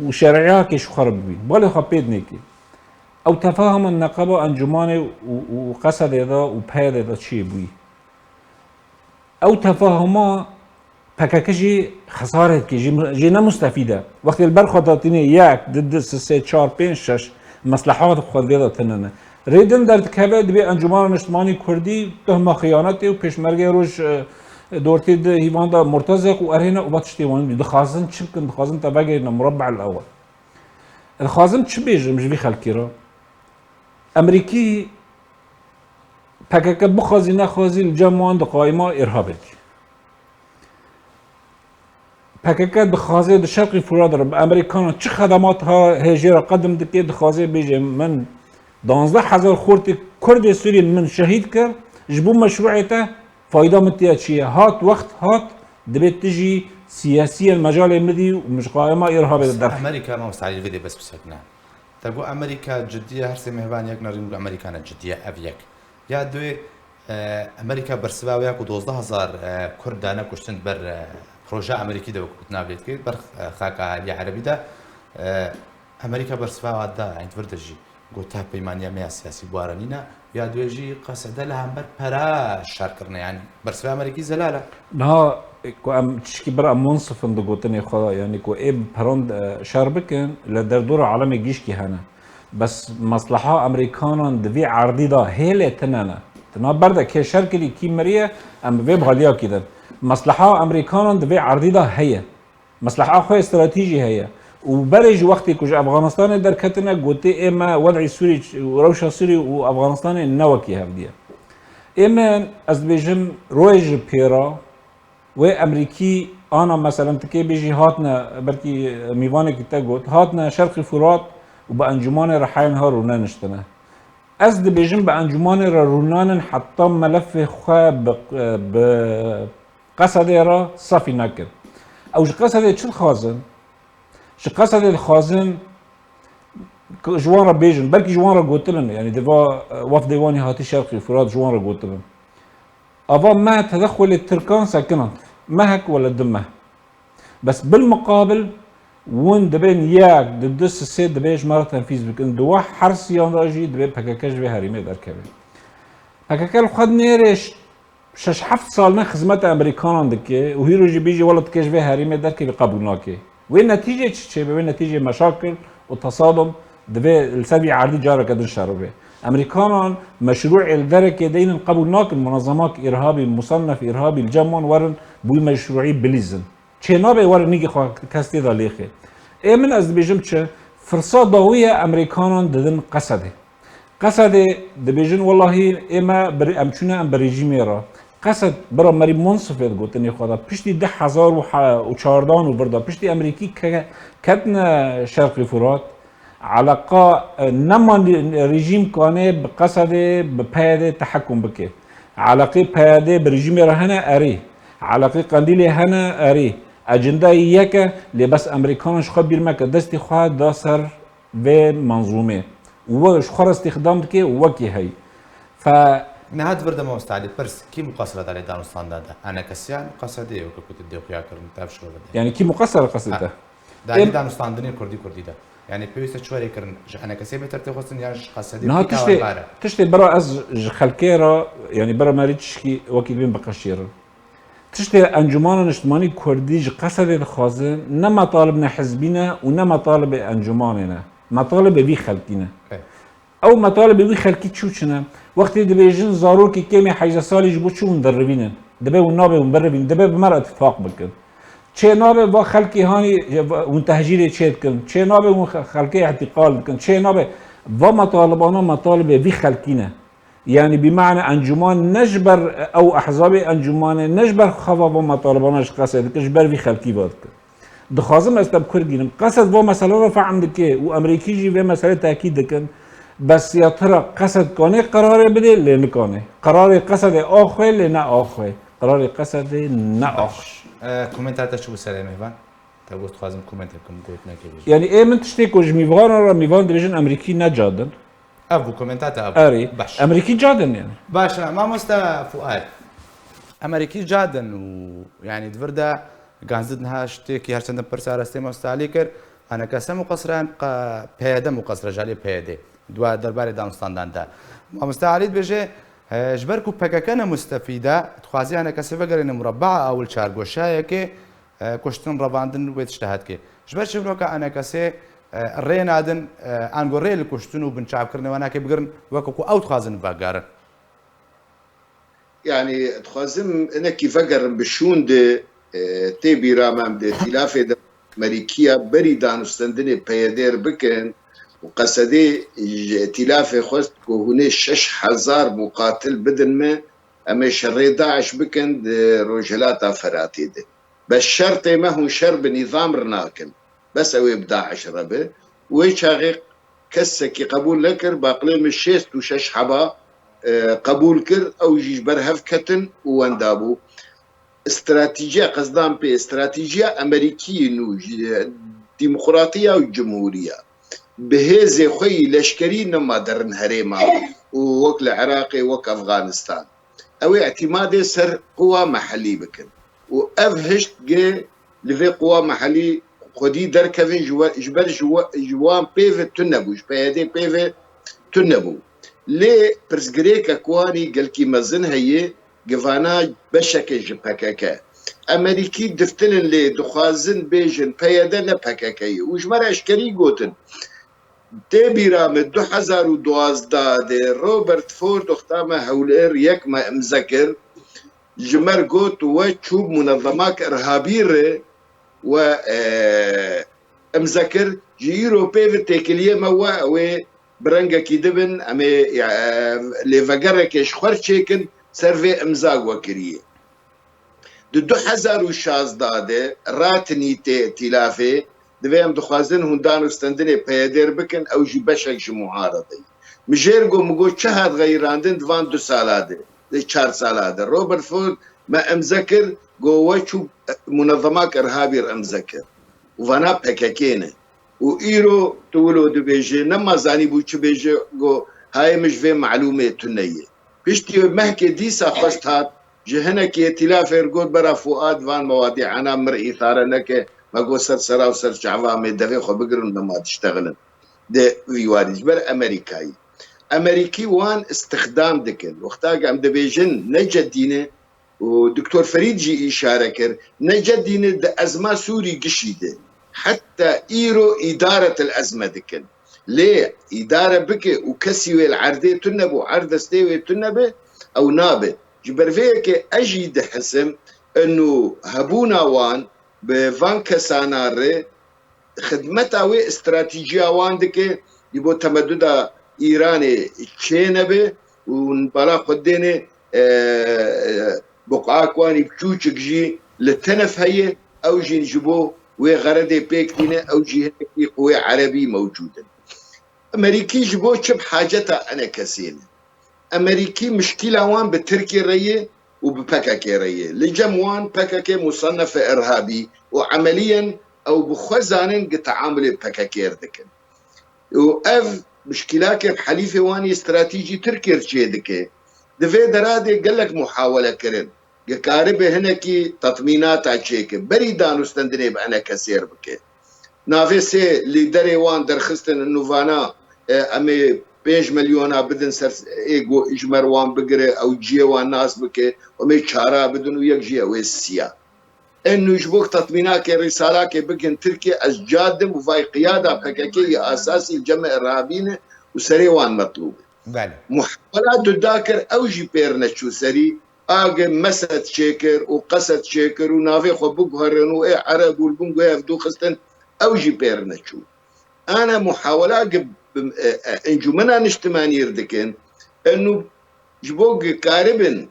û şeriyakê ji xwe re bibîn. Balê xwe pê dinêkê. Ew tefahuma neqeba encûmanê û, û, û Qesedê de û P Y D de çiyê bûyî. Ew tefahuma P K K jî xesare dike, jî, jî ne mustefîd e. Wextê li ber xwe de tînê yek, di, di, si, sê, çar, pênc, şeş meslehat xwe vê de tune ne. Rê din derdikeve, dibê Encûmena Niştimanî Kurdî tuhma xiyanetê û Pêşmergeyê Roj, e, Dortê di hîvan de Murtezek û Erhêne û va tiştê wan dixwazin çi bikin, dixwazin te vegerîne murabbe'el ewel. Dixwazim çi bêjim ji vî xelkê re? Emerîkî P K K bixwazî nexwazî li cem wan diqayima îrhabekî. P K K dixwaze di Şerqî Furat re bi Emerîkanan çi xedemat ha hêjê re qedim dike, dixwaze bêje min danzdeh hezar xortê Kurdê Sûrî min şehîd kir, ji bo meşrûê te fayda min tiya çi ye? Hat wext hat, dibê tu jî siyasiyen mecalê min dî û min ji qayema îrhabê de derxî. Amerîka, Mamoste Elî, vê dê bes bisekine. Te got Amerîka ciddiye, her sê mêvan yek nerîn got Amerîka ne ciddiye, ev yek. Ya duê, e, Amerîka bersiva wê ya ku dozdeh hezar, e, Kurd dane kuştin ber, e, proje Amerîkî de wek gotina vê dikê, ber, e, xaka Aliyê Erebî de, e, Amerîka bersiva wa da, yani vir de jî got teh peymaniya me ya siyasî bwara nîne, ya duê jî Qesede li hember pera şer kirine, yani bersiva Amerîkî zelal e. Niha ku em tişkî bira em munsif in di gotinê xwe de, yanî ku ê bi peran, e, şer bikin, li derdora alemê gişkî hene. Bes mesleha Amerîkanan di vî erdî de hê lê tune ne. Di nav ber de kê şer kirî, kî miriye, em bi vê baliyakî din. Mesleha Amerîkanan di vê erdî de heye. Mesleha xwe stratejî heye. Û berê ji wextê ku ji Efxanistanê derketine, gotê ê me wed'î Sûrî û rewşa Sûrî û Efxanistanê ne wekî hevdî ye. Ê min, ez dibêjim, royê ji pêra, wê Emerîkî ana, meselen, tikê bêjî hatine, belkî mîvanekî te got, hatine Şerqî Furat û bi Encûmanê Rihayên ha rûne niştine. Ez dibêjim bi Encûmanê re rûnanin heta melefê xwe bi, bi Qesedê re safî nekin. Ew ji Qesedê çi dixwazin? Ji Qesedê dixwazin ku ji wan re bêjin, belkî ji wan re gotibin, yanî di va, e, wefdê wan ê hatî Şerqî Furat ji wan re gotibin. Ava me tedexulê Tirkan sekinand. Mehek wele du meh. Bes bil muqabil win dibên yek, di du, si, sê dibê ji me re tenfîz bikin. Di we her siyan de jî dibê P K K ji vê herêmê derkeve. P K K li xwe nêrê ş-, şeş heft sal ne xizmeta Emerîkanan dike û hîro jî bêjî wela dike ji vê herêmê derkevî qebûl nake. Wê netîcê çi çêbe? Wê netîcê meşakil û tesadum divê li ser vî erdî careke din şer bibe. Emerîkanan meşrûê li derekê deynin qebûl nakin, munezemak îrhabî, musennef îrhabî li cem wan werin, bi wî meşrûî bilîzin. Çênabe were nîgê xwe kes tê de lêxê. Ê min ez dibêjim çi? Firsa dawî ye Emerîkanan didin Qesedê. Qesedê dibêjin, welahî ê me bi, em çûne em bi rejîmê re. Qesed bira merî munsifê di gotinê xwe de. Piştî du hezar û çardan û vir de, piştî Emerîkî ke-, ketine Şerqî Furat, eleqa, e, nema rejîm kanê bi Qesedê, bi P Y D'ê tehekum bike. Eleqê P Y D'ê bi rejîmê re hene erê. Eleqê Qendîlê hene erê. Ecindayê yek e, lê bes Emerîkanan ji xwe bîr meke, destê xwe da ser vê menzûmê. Û we ji xwe re îstîxdam dike û wekî heyî. Fe- Niha di vir de Mamoste Elî, pirs, kî muqesir e di alî danûstandina de? Enekesiya muqesir e, weke ku tu dê xuya kirin, tev şirove de. Yani kî muqesir e qesdê te? Ha. Di alî danûstandinê kurdî kurdî de. Yani pêwîst e çi were kirin, ji Enekesê bê ter tê xwestin yan ji Qesedê? Niha kî tiştê, tawanbar e? Tiştê bira ez ji xelkê re, yani bira me rê tişkî wekî dibên biqeşîrin. Tiştê Encûmana Niştimanî Kurdî ji Qesedê dixwaze ne metalib ne hizbî ne û ne metalibê encûmanê ne. Metalibê vî xelkî ne. Evet. Ew metalibê wî xelkî çi û çi ne? Wextê dibêjin zarokê kêmî hejdeh salî ji bo çi hûn dirivînin? Dibe hûn nabe hûn birivînin. Dibe bi me re îtifaq bikin. Çê nabe va xelkê hanî, va hûn tehcîrê çê dikin. Çê nabe hûn xe-, xelkê îhtîqal dikin. Çê nabe va metalibana metalibê vî xelkî ne. Yani bi mane encûman ne ji ber ew ehzabê encûmanê, ne ji ber xwe va va metalibana ji Qesedê dike, ji ber vî xelkî va dike. Dixwazim ez te bi kur gînim. Qesed va mesele re fehm dike û Emerîkî jî vê meselê tekîd dikin. Bes ya tira Qesed kanê qerarê bidê, lê nikane. Qerarê Qesedê axwe, lê ne axwe. Qerarê Qesedê ne ax. Baş. E, komentar te çi bû serê mêvan? Te got dixwazim komentê bikim, gotinekê bêjim. Yani ê min tiştê ku ji mîvaran re mîvan dibêjin Emerîkî ne cadin. Ev bû komenta te, ev bû. Erê. Baş. Emerîkî cadin yani. Baş, mamoste Fuad. Emerîkî cadin û yani di vir de ganzit niha ştêkî her çendin pirsa restê mamoste Alî kir. Anekese muqesira em qa-, P Y D muqesira ji alî P Y D. Dua derbarê danûstandan de. Mamoste Alî dibêje, e, ji ber ku P K K ne mustefîd e, dixwaze anekese vegerîne murabaa ewil çargoşayekê, e, kuştin, revandin wê tişta hetke. Ji ber çi vîroka anekesê, e, rê nadin, e, ango rê li kuştin û binçavkirinê wan nake bigirin, weke ku ew dixwazin vegerin. Yani, dixwazim hinekî vegerin bi şûn de, e, tê bîra me em de îtîlafê de Amerîkiya berî danûstendinê P Y D re bikin û qesedê ji îtîlafê xwest ku hûn ê şeş hezar muqatil bidin me, em ê şerê DAIŞ bikin di Rojhilata Feratê de. Bes şertê me hûn şer bi nîzam re nakin. Bes ew ê bi DAIŞ re be. Wê çaxê kesekî qebûl nekir, baqilê min şêst û şeş heba, e, qebûl kir, ew jî ji ber hev ketin û wenda bû. Stratîjiya, qezdan pê, stratîjiya Amerîkî nû ji, e, demokratiya û cumhuriya. Bi hêzê xwe yî leşkerî nema derin herêma û wek li Iraqê, wek Efxanistan. Ew ê îtîmadê ser quwa mehellî bikin. Û ev hişt gi li vê quwa mehellî xwedî derkevin ji we, ji ber ji we, ji wan pê ve tune bû, ji P Y D pê ve tune bû. Lê pirsgirêkek wanî gelkî mezin heye, givana beşeke ji P K K. Emerîkî diftilin lê dixwazin bêjin P Y D ne P K K ye. Û ji me re eşkerî gotin. Tê bîra min du hezar û duwazdeh de Robert Ford wexta me Hewlêr yek me imze kir, ji me re got, we çû munezemak irhabî re we, e, imze kir, ji îro pê ve têkiliyê me we, ew ê bi rengekî dibin, em ê, e, lêvegerekê ji xwe re çêkin, ser vê imza we kiriye. Di du hezar û şazdeh de ratinî tê îtîlafê, divê em dixwazin hûn danûstendinê P Y D re bikin, ew jî beşek ji muharebe ye. Min jêr got, min got, çi hat xeyirandin di van du sala de, di çar sala de? Robert Ford me imze kir, got, we çû munezemak irhabî re imze kir. Û vana P K K ne. Û îro tu wilo dibêje, nema zanîbû çi bêje, got, hayê min ji vê malûmê tune ye. Piştî mehkê dîsa xwest hat, ji hinekî îtîlafê re got, bera Fuad van mewadî ena mir îsare neke, me got ser sera û ser çava em ê devê xwe bigirin û nema diştexilin. Di vî warî ji ber Amerîkayî. Amerîkî wan îstixdam dikin. Wexta ku em dibêjin ne cedî ne, û Doktor Ferîd jî îşare kir, ne cedî ne di ezma Sûrî gişî de. Heta îro îdaretil ezme dikin. Lê îdare bike û kesî wê li erdê tune bû, erd destê wê tune be, ew nabe. Ji ber vê yekê ez jî dihisim, inu hebûna wan bi van kesana re xidmeta wê stratîjiya wan dike, ji bo temeduda Îranê çênebe û bala xwe dêne, e, e, buqak wanî biçûçik jî li tenef heye, ew jî ji bo wê xeredê pêk tîne, ew jî hinekî quwê erebî mewcûd in. Amerîkî ji bo çi bi haceta enekesê ne? Amerîkî mişkîla wan bi Tirkiyê re ye û bi P K K re ye. Li cem wan P K K musennefe irhabî û emeliyen ew bi xwe zanin gi teamulê P K K re dikin. Û ev mişkîlakê bi helîfê wan yê stratejî Tirkiyê re çê dike. Di vê deradê gelek muhawele kirin. Gi karibe hinekî tetmînata çêke. Berî danûstendinê bi enekesê re bike. Navê sê lîderê wan derxistin û vana, e, em ê pênc milyona bidin ser ê go-, ji me re wan bigire, ew cihê wan nas bike, em ê çara bidin û yek jî ew ê siya. Ên nû ji bo tatmînakê rîsalakê bikin Tirkiye, ez cadim û vay qiyada P K K yê asasî li cem me irhabî ne û serê wan metlûb e. Belê. Muhawela duda kir, ew jî pêr neçû serî, age mesed çêkir û qesed çêkir û navê xwe biguherin û ê ereb û li bin guhê ev dû xistin, ew jî pêr neçû. Ana muhawela gi, e, e, Encûmena Niştimanî r dikin, enu ji bo gi karibin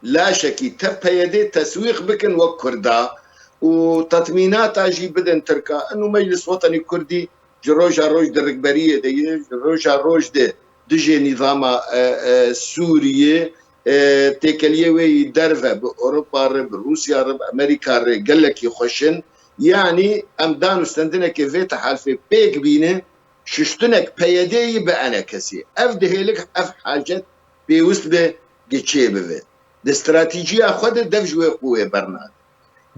laşekî te P Y D teswîq bikin wek Kurda û tetmînata jî bidin Tirka. Enu Meclis Wetenî Kurdî ji roja roj di rikberiyê de ye, ji roja roj de dijê nîzama, e, e, Sûriyê, e, têkeliyê wê yî derve bi Ewropa re, bi Rûsya re, bi Amerîka re gelekî xweş in. Yanî em danûstendinekê vê tehalfê pêk bîne, şiştinek P Y D'yî bi enekesî. Ev dihêlik, ev hacet pêwist be gi çê bive. Di stratîjiya xwe de dev ji wê qûyê bernade.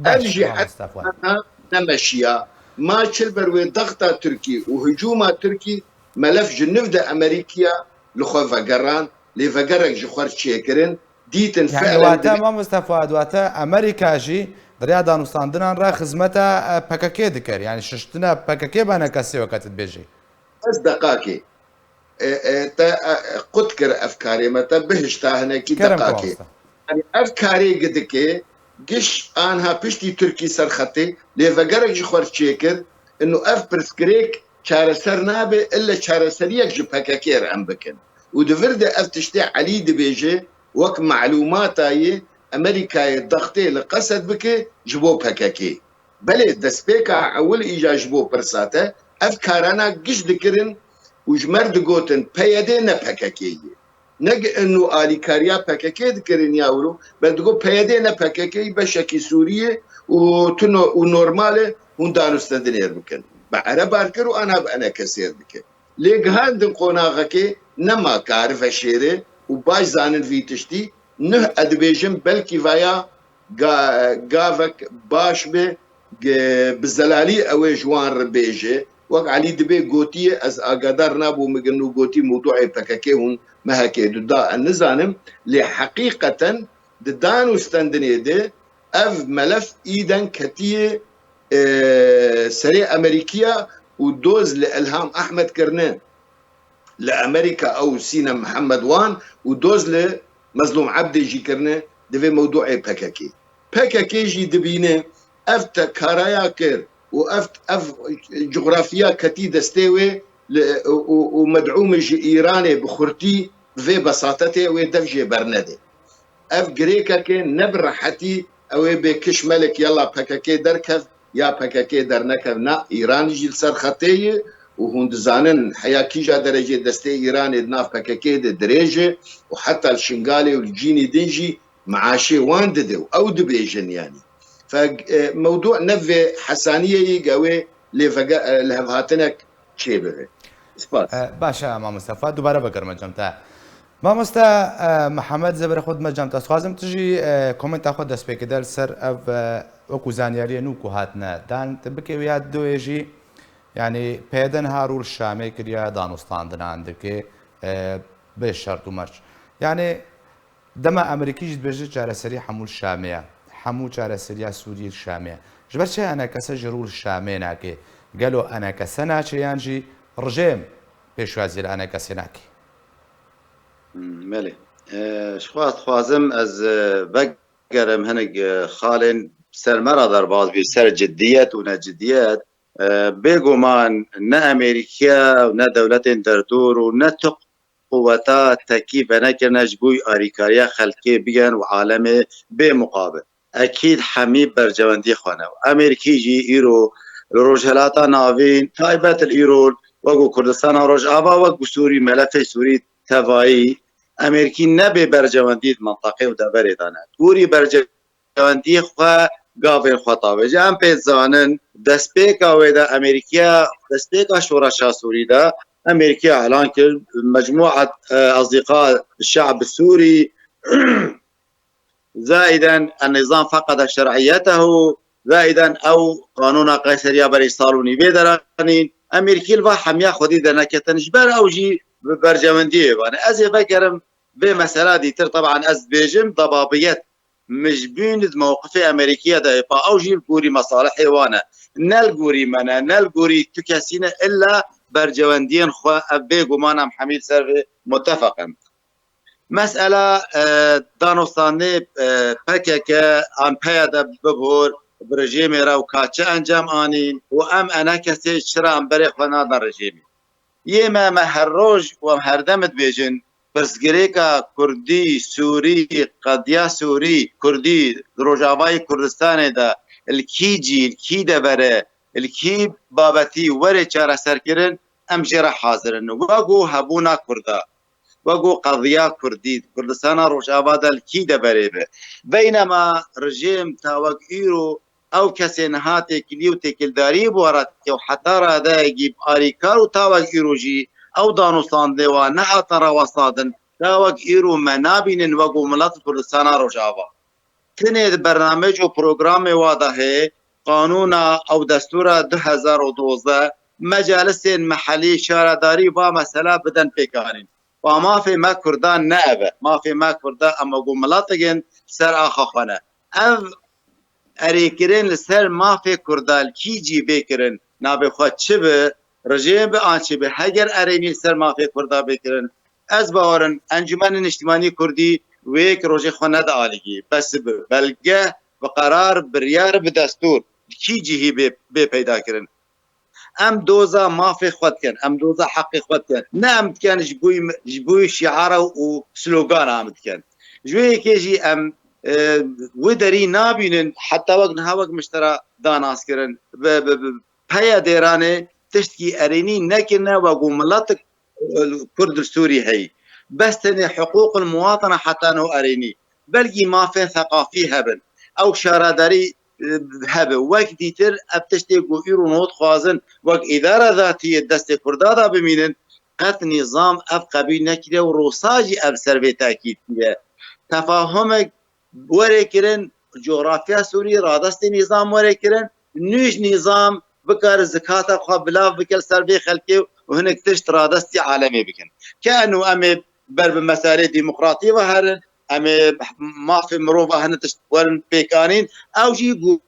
Ev jî heta nemeşiya. Ma çil ber wê dexta Tirkî û hicûma Tirkî melef ji nû de Amerîkiya li xwe vegeran, lê vegerek ji xwe çêkirin, dîtin Yani fiilen wate, divê Mamoste Fuad, wate Amerîka jî di rêya danûstandinan re xizmeta, e, P K K dikir. Yani şiştina P K K bi enekesê weke tu dibêjî. Ez deqakê. E, e, te, e, qut kir ev karê me, te bihişta hinekî Kerem deqakê. Mamoste. Yani ev karê gi dike, giş anha piştî Tirkî ser xetê, lê vegerek ji xwe çêkir, inu ev pirsgirêk çareser nabe, ille çareseriyek ji P K K re em bikin. Û di vir de ev tiştê Elî dibêje, wek malûmata yê Amerîkayê dextê li qesed bike ji bo P K K. Belê destpêka ewil îja ji bo pirsa te, ev karana giş dikirin û ji mer digotin P Y D ne P K K ye. Ne gi inu alîkariya P K K dikirin ya wilo, bel digot P Y D ne P K K, beşekî Sûrî ye û tu no-, û normal e hûn danûstendinê bikin. Bi erebar kir û ana bi enekesê dike. Lê gihandin qonaxekê nema kar veşêre û baş zanin vî tiştî, nuh e dibêjin belkî vaya ga-, gavek baş be, ge-, bi zelalî ew ê ji wan re bêje. Wek Elî dibê gotiye, ez agadar nabûm, min gin û gotî mewdûê P K K hûn mehekê du da, ez nizanim. Lê heqîqeten di dan û stendinê de ev melef îden ketiye, e, serê Amerîkiya û doz li Ilham Ahmed kirine li Amerîka ew Sînem Mihemed wan û doz li Mezlûm Ebdê jî kirine di vê mewdûê P K K. P K K jî dibîne ev te karaya kir û ev, ev coxrafiya ketî destê wê li, û, û, û medûmê ji Îranê bi xurtî vê besatetê wê dev jê bernede. Ev girêkeke ne bi rehetî ew ê bê kiş melik yalla P K K derkev ya P K K dernekev. Na, Îran jî li ser xetê ye û hûn dizanin heya kîja derecê destê Îranê di nav P K K de dirêj e û heta li Şingalê û li cînî din jî meaşê wan dide û ew dibêjin yanî. Fe, e, mewdû ne vê hesaniyê yê ge wê lê vege-, e, lihevhatinek çêbibe. Spas. E, baş e, mamoste Fuad, dubare vegerime cem te. Mamoste, e, Mihemed, zêbere xwe dime cem te. Dixwazim tu jî, e, komenta xwe destpêkê de li ser ev, e, wekû zanyariyê nû ku hatine dan, tu bikê wî ya doyê jî, yani P Y D niha rû li Şamê kiriye, danûstandinan dike, e, bê şert û merc. Yani dema Amerîkî jî dibêje çareserî hemû li Şamê ye. Hemû çareseriya Sûriyê li Şamê ye. Ji ber çi enekese ji rû li Şamê nake? Gelo enekese naçe yan jî rejêm pêşwazî li enekesê nake? Hmm, belê. E, ji xwe ez dixwazim ez, e, vegerim hinek, e, xalên ser me re derbas bî, ser ciddiyet û necidiyet. E, bêguman ne Amerîkiye û ne dewletên derdor û ne tu quweta tekî venekirine ji bo alîkariya xelkê bigerin û alemê bê muqabil. Ekîd hemî bercewendiyê xwe ne. Amerîkî jî îro li Rojhilata Navîn, taybet li îro wek ku Kurdistana Rojava, wek ku Sûrî, melefê Sûrî tevayî, Amerîkî ne bê bercewendî di mintaqê û deverê de ne. Gorî berce- pêwendiyê xwe gavên xwe tavêje. Em pê dizanin, destpêka wê de Amerîkiya, destpêka şoreşa Sûrî de Amerîkiya elan kir, Mecmûa, e, Asdîqa Şe'b Sûrî, zaîden en-nizam feqede şer'iyetehu, zaîden ew qanûna Qeyseriya berî sal û nîvê deranîn. Amerîkî li va hemiya xwedî derneketin, ji ber ew jî bi bercewendiyê vane. Ez ê vegerim vê mesela dîtir, teban ez dibêjim, debabiyet. Min ji bîn di mewqifê Amerîkiye de, êpa ew jî li gorî mesalihê wan e. Ne li gorî me ne, ne li gorî tu kesî ne, illa bercewendiyên xwe ev bêguman em hemî li ser vê mutefeq in. Mesela, e, danûstandinê, e, P K K an P Y D bibor bi rejîmê re û ka çi encam anîn û em enekesê çira em berê xwe nadin rejîmê. Yê me, me her roj û em herdem dibêjin, pirsgirêka Kurdî, Sûrî, qediya Sûrî, Kurdî di Rojavayê Kurdistanê de li kî cî, li kî devere, li kî babetî were çareserkirin, em jê re hazir in. Wek ku hebûna Kurda, wek ku qediya Kurdî di Kurdistana Rojava de li kî deverê be. Beynema rejîm ta wek îro Ew kesê niha têkilî û têkildarî bi we re dike û heta radeyekî bi alîkar û ta wek îro jî ew danûstandinê wa nehatin rawestandin, ta wek îro me nabînin wek û milet Kurdistana Rojava. Tenê di bernamej û programê wa de heye, qanûna ew destûra du hezar û dozdeh, mecalisên mehelî şaredarî va mesela bidin pêkanîn. Wa mafê me Kurdan ne ev e. Mafê me Kurda em wek û miletik in ser axa xwe ne. Ev erêkirin li ser mafê Kurda li kî cî bê kirin, navê xwe çi bi, rejîm bi an çi bi, heger erênî li ser mafê Kurda bê kirin, ez bawer im Encûmenê Niştimanî Kurdî wê yek rojê xwe nede alîgî. Bes bi belge, bi qerar, biryar, bi destûr, di kî cihî bê, bê peyda kirin. Em doza mafê xwe dikin, em doza heqê xwe dikin. Ne em dikin ji bo, ji bo şiara û slogana em dikin. Ji wê yekê jî em, e, wê derî nabînin, heta wek niha wek miştera danas kirin. Bi, bi, bi, P Y D'ê ranê tiştkî erênî nekirine, wek û miletik, e, Kurd li Sûrî heyî. Bes tenê hiqûqul muwatina heta no erênî. Belkî mafên seqafî hebin. Ew şaredarî, e, hebe. Wek dîtir ev tiştê ku îro nû dixwazin, wek îdara zatî yê destê Kurda de bimînin, qet nîzam ev qebîl nekiriye û rosa jî ev ser vê tekîd kiriye. Tefahumek were kirin, cografya Sûrî radestê nîzam were kirin, nûj nîzam bikare zikata xwe bilav bike li ser vê xelkê û hinek tişt radestî alemê bikin. Ke eno em ê ber bi meselê demokratî ve herin, em ê mafê mirov ve hene tişt werin pêkanîn, ew jî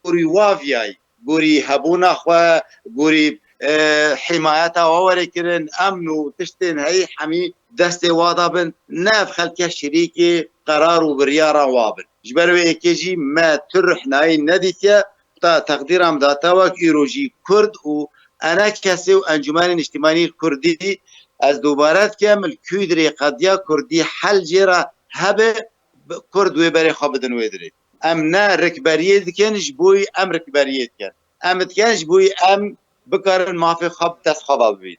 gorî waviyayî, gorî hebûna xwe, gorî, e, hîmayeta we were kirin, emn û tiştên heyî hemî destê wa de bin, ne ev xelke şirîkê qerar û biryara wa bin. Ji ber wê yekê jî me tu rihnayî nedîtiye, ta teqdîra min date wek îro jî Kurd û enekesê û Encûmenê Niştimanî Kurdî, ez dubare dikim, li Kûdrê qediya Kurdî hel jê re hebe, bi-, Kurd wê berê xwe bidin wê dirê. Em ne rikberiyê dikin, ji bo em rikberiyê dikin. Em dikin, ji bo em bikarin mafê xwe bi dest xwe ve bibîn.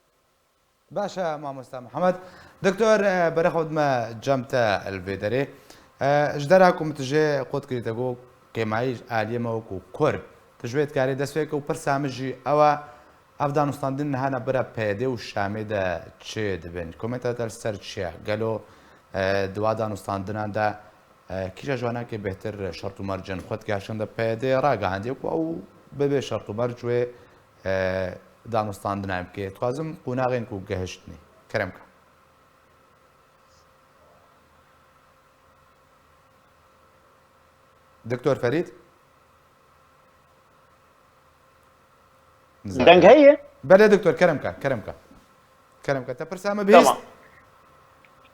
Baş e, mamosta Mihemed. Doktor, e, berê xwe dime cem te li vê derê. E, ji dera ku min tu jê qut kirî te got, kêmayî ji aliyê me wekû Kurd. Tu ji wê dikarî dest pê ke û pirsa min jî ew e, ev danûstandin niha ne bira P Y D û Şamê de çê dibin. Komenta te li ser çi ye? Gelo, e, di wa danûstandinan de, e, kîja ji wana ke bêhtir şert û mercên xwe digaşin de P Y D ragihandiye ku ew bibê şert û merc wê, e, danûstandina em bike. Dixwazim qonaxên ku gehiştinê. Kerem ke. Doktor Ferîd? Nizam. Deng heye? Belê doktor, kerem ke, kerem ke. Kerem ke. Te pirsa me bihîst? Tamam.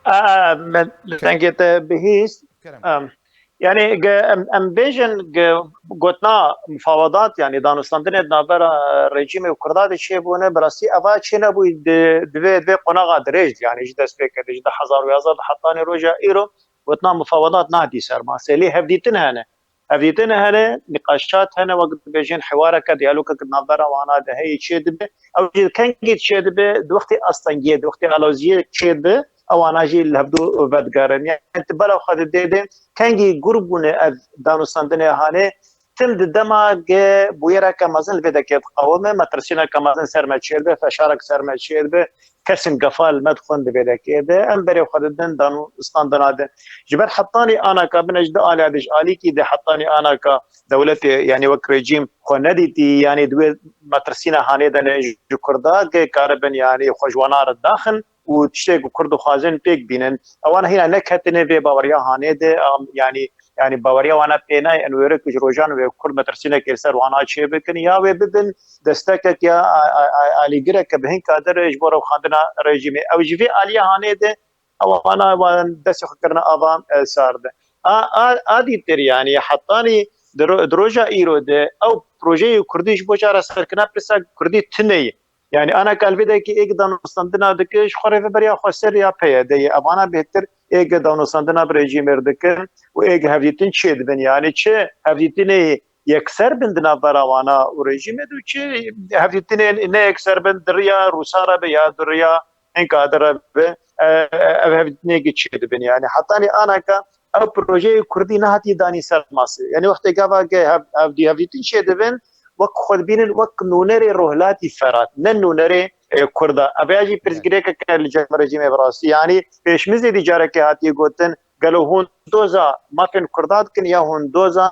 Aa, me dengê te bihîst. Kerem ke. Em, yani ge-, em, em bêjin ge-, gotina mufawedat, yani danûstandinê di navbera rejîmê û Kurda de çêbûne, bi rastî eva çênebûyî di, di vê, di vê qonaxa dirêj, yani ji dest pê kete, ji du hezar û yazdeh de hetanî roja îro, gotina mufawedat nehatiye ser masê. Lê hevdîtin hene. Hevdîtin hene, nîqaşat hene, wek dibêjin, hiwareke, diyalogeke di navbera wana de heye çêdibe. Ew jî kengî çêdibe, di wextê astengiyê, di wextê aloziyê çêdibe, ewana jî li hevdû vedigerin. Yani tu bela xwe didê de, kengî gur bûne ev danûstandinê hanê, tim di dema ge bûyereke mezin li vê dekê diqewime, metirsîneke mezin ser me çêdibe, feşarek ser me çêdibe, kesên gefa li me dixwin di vê dekê de. Em berê xwe didin danûstandina din. Ji ber hetanî anaka bine ji du aliya de, ji alîkî de hetanî anaka dewletê, yani wek rejîm xwe nedîtî, yani di wê metirsîna hanê de ne ji Kurda ge karibin, yani xwe ji wana re daxin û tiştê ku Kurd dixwazin pêk bînin. Ewan hîna neketine vê baweriya hanê de, am, yani, yani baweriya wana pê nayê, en wêre ku ji rojan wê Kurd metirsînekê li ser wana çê bikin, ya wê bibin destekek ya a-, a-, a-, alîgireke bi hin kadir ji bo rewxandina rejîmê. Ew ji vê aliyê hanê de ewana wan destê xwe kirine ava, e, sar de. A, a, a dîtir yani hetanî di ro-, di roja îro de ew projeyê Kurdî ji bo çareserkirina pirsa Kurdî tune ye. Yani ana kalbê de ki êk danûstandina dike ji xwe rêveberiya xwe ser ya P Y D ye. Evana bêhtir êk danûstandina bi rejîmê re dikin û êk hevdîtin çê dibin. Yani çi hevdîtinê yekser bin di navbera wana û rejîmê de û çi hevdîtinên ne yekser bin di riya Rûsa re be ya di riya hinka de re be, e, e, ev hevdîtinekî çê dibin. Yani hetanî anaka ew projeyê kurdî nehatiye danî ser masê. Yanî wextê gava ge hev-, hevdî-, hevdîtin çêdibin, wek xwe dibînin wek nûnerê rohlatî Ferat, ne nûnerê, e, Kurda. Ev ya jî pirsgirêkeke li cem rejîmê bi rastî. Yanî pêşmizê dî carekê hatiye gotin, gelo hûn doza mafên Kurda dikin ya hûn dozan,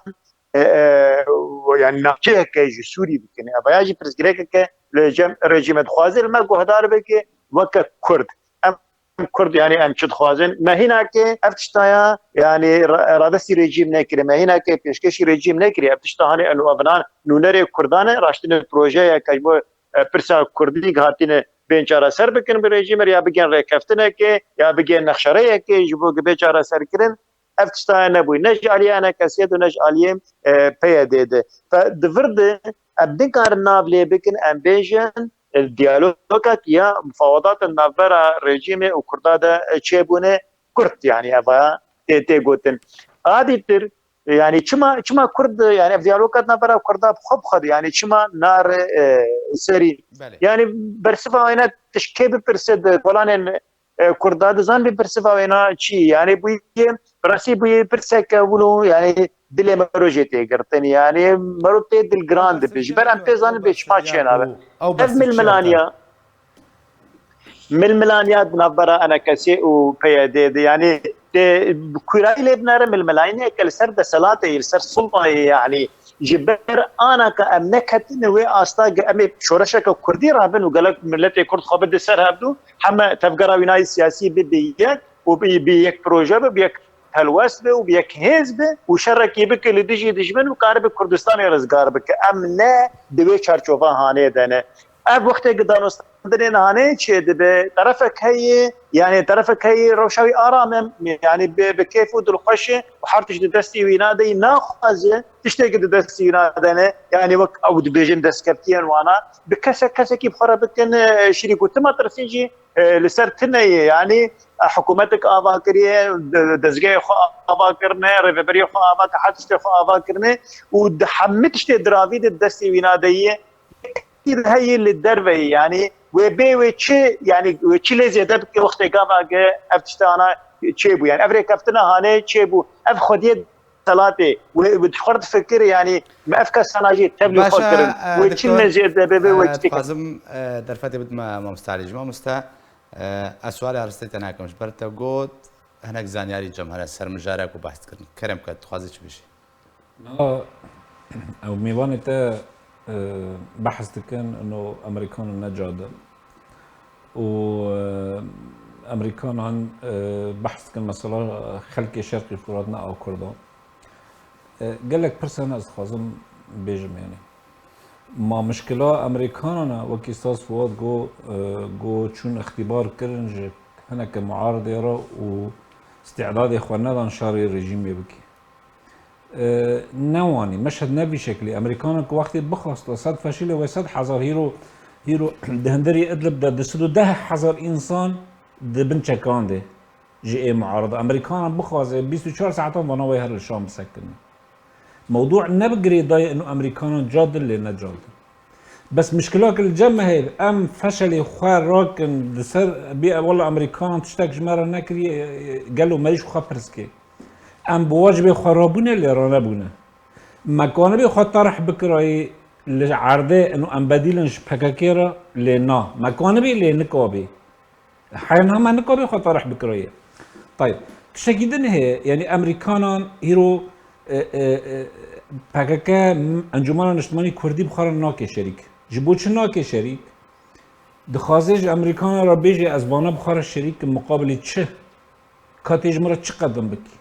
e, e, yanî navçeyeke ji Sûrî bikin. Ev ya jî pirsgirêkeke li cem rejîmê dixwaze li me guhdar bike weke Kurd. Em Kurd, yanî em çi dixwazin? Me hînakê ev tişta ya, yanî ra-, radestî rejîm nekirî, me hînakê pêşkêşî rejîm nekirî. Ev tişta hanê eno evinan nûnerê Kurdan e, raştine projeyeke ji bo, e, pirsa Kurdî hatine bên çareser bikin bi rejîmê ya bigên rêkeftinekê, ya bigên nexşereyekê ji bo bê çareserkirin. Ev tişta nebûyî. Ne ji aliyê Enekesiyê de, ne ji aliyê, e, P Y D de. Fe-, di vir de em nikarin nav lê bikin, em bêjin, e, diyalogek ya mufawedatên navbera rejîmê û Kurda de, e, çêbûne kurt, yanî ev ya tê, tê gotin. A dîtir, e, yanî çima, çima Kurd, e, yanî ev diyalogek navbera Kurda bi xwe bi xwe de, yanî çima nare, e, serî? Belê. Yanî bersiva wêne tişkê bipirse di kolanên, e, Kurda dizan bê bersiva wêna çi? Yanî bûye, bi rastî bûye pirseke wilo, yanî dilê mero jê tê girtin. Yanî mero tê dilgiran dibe. Ji ber em pê zanin bê çima çênabe. Ev milmilaniya. Milmilaniya di navbera Enekesê û P Y D de, yanî tê bi kûrayî lê binere, milmilaniyeke li ser deselatê, li ser sultayê, yanî ji ber anaka em neketine wê asta ge-, em ê şoreşeke Kurdî rabin û gelek miletê Kurd xwe bide ser hevdû, heme tevgera wînayî siyasî bibe yek û bi, bi yek proje be, bi yek helwest be û bi yek hêz be û şerekî bike li dijî dijmin û karibe Kurdistanê rizgar bike. Em ne di wê çarçova hanê de ne. Ev wextê ku danûstandinê nihanê çêdibe, terefek heye, yanî terefek heye rewşa wî aram e, yanî bi, bi kêf û dilxweş e û her tişt di destî wî nade, naxwaze tiştê ku di destî wî nade ne, yanî wek ew dibêjin destkeftiyên wana, bi kesek, kesekî bi xwe re bikin, e, şirîk û tima tirsîn jî, e, li ser tune ye, yanî, e, hikûmetek ava kiriye, de-, dezgehê xwe ava kirine, rêveberiyê xwe ava kir, her tiştê xwe ava kirine û di hemî tiştê diravî de destê wî nade ye. Heye li derve ye, yanî wê bê wê çi, yanî wê çi lê zêde bike wextê gava ge ev tiştana çêbû, yanî ev rêkeftina hanê çêbû, ev xwediyê deselatê wê, wê xwe difikire, yanî me ev kesana jî tevlî xwe kirin, e, wê çi lê zêde bê, bê wê, e, çi dike? Dixwazim, e, derfetê bidime mamoste Alî. Ji mamoste, e, ez sualê aristê te nakim. Ji ber te got, hinek zanyarî cem hene ser mijarek û behs dikirin. Kerem ke, dixwazî çi bêjî? Na, ew mêvanê te, e, behs dikin, ino Amerîkanan ne cadin. Û, e, Amerîkanan, e, behs dikin mesela xelkê Şerqî Furat ne a Kurdan. E, gelek pirsa ne ez dixwazim bêjim, yanî. Ma mişkila Amerîkanan e, wekî Sas Fuat got, e, got çûn îxtîbar kirin ji hineke muaridê re û îstîdadê xwe nedan şerê rejîmê bike. E, ne wanî, meşhed ne vî şeklî. Amerîkanan ku wextê bixwasta sed feşîlê wê sed hezar hîro, hîro di hundirî Idlib de du sed û deh hezar însan di bin çekan de ji ê muarida. Amerîkanan bixwaze bîst û çar saetan vana wê her li Şam bisekinin. Mewdû ne bi girêdayî ino Amerîkanan cadin lê ne cadin. Bes mişkila ku li cem me heye, em feşelê xwe rakin di ser bê, wela Amerîkanan tiştek ji me re nekiriye, gelo me jî xwe pirs kê. Em bi wacibê xwe rabûne lê ranebûne. Me kanibê xwe terh bikirayî li erdê ino em bedîlin ji P K K re lê na. Me kanibê lê nikabê. Heya niha me nikabê xwe terh bikirayî. Tayb. Tiştekî din heye, yanî Amerîkanan hîro, e, e, e, P K K, Encûmena Niştimanî Kurdî bi xwe re nake şerîk. Ji bo çi nake şerîk? Dixwaze ji Amerîkanan re bêje, ez vana bi xwe re şerîk im, muqabilî çi? Ka tê ji min re çi qedim bikî?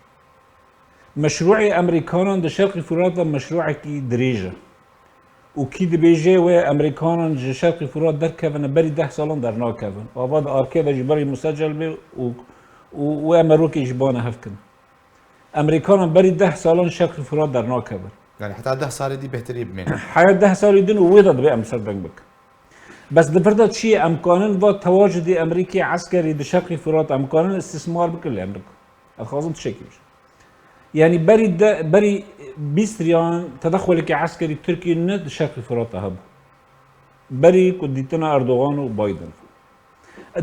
Meşrûê Amerîkanan di Şerqî Furat de meşrûekî dirêj e. Û kî dibêje wê Amerîkanan ji Şerqî Furat derkevine, berî deh salan dernakevin. Ava di arkê de jî berî musecel bê û, û wê em merokê jî bane hev kin. Amerîkanan berî deh salan Şerqî Furat dernakevin. Yanî heta deh salê dî bêhtirî bimîne. Heya deh salê din û wê de dibê em ser deng bikin. Bes di vir de çi ye, em kanin va tewacudê Amerîkê eskerî di Şerqî Furat, em kanin îstîsmar bikin lê em bikin. Ez dixwazim tiştekî bêjim. Yanî berî de, berî bîst riyan tedexulekî eskerî Tirkiyê ne di Şerqî Furat de hebû. Berî ku dîtina Erdogan û Biden.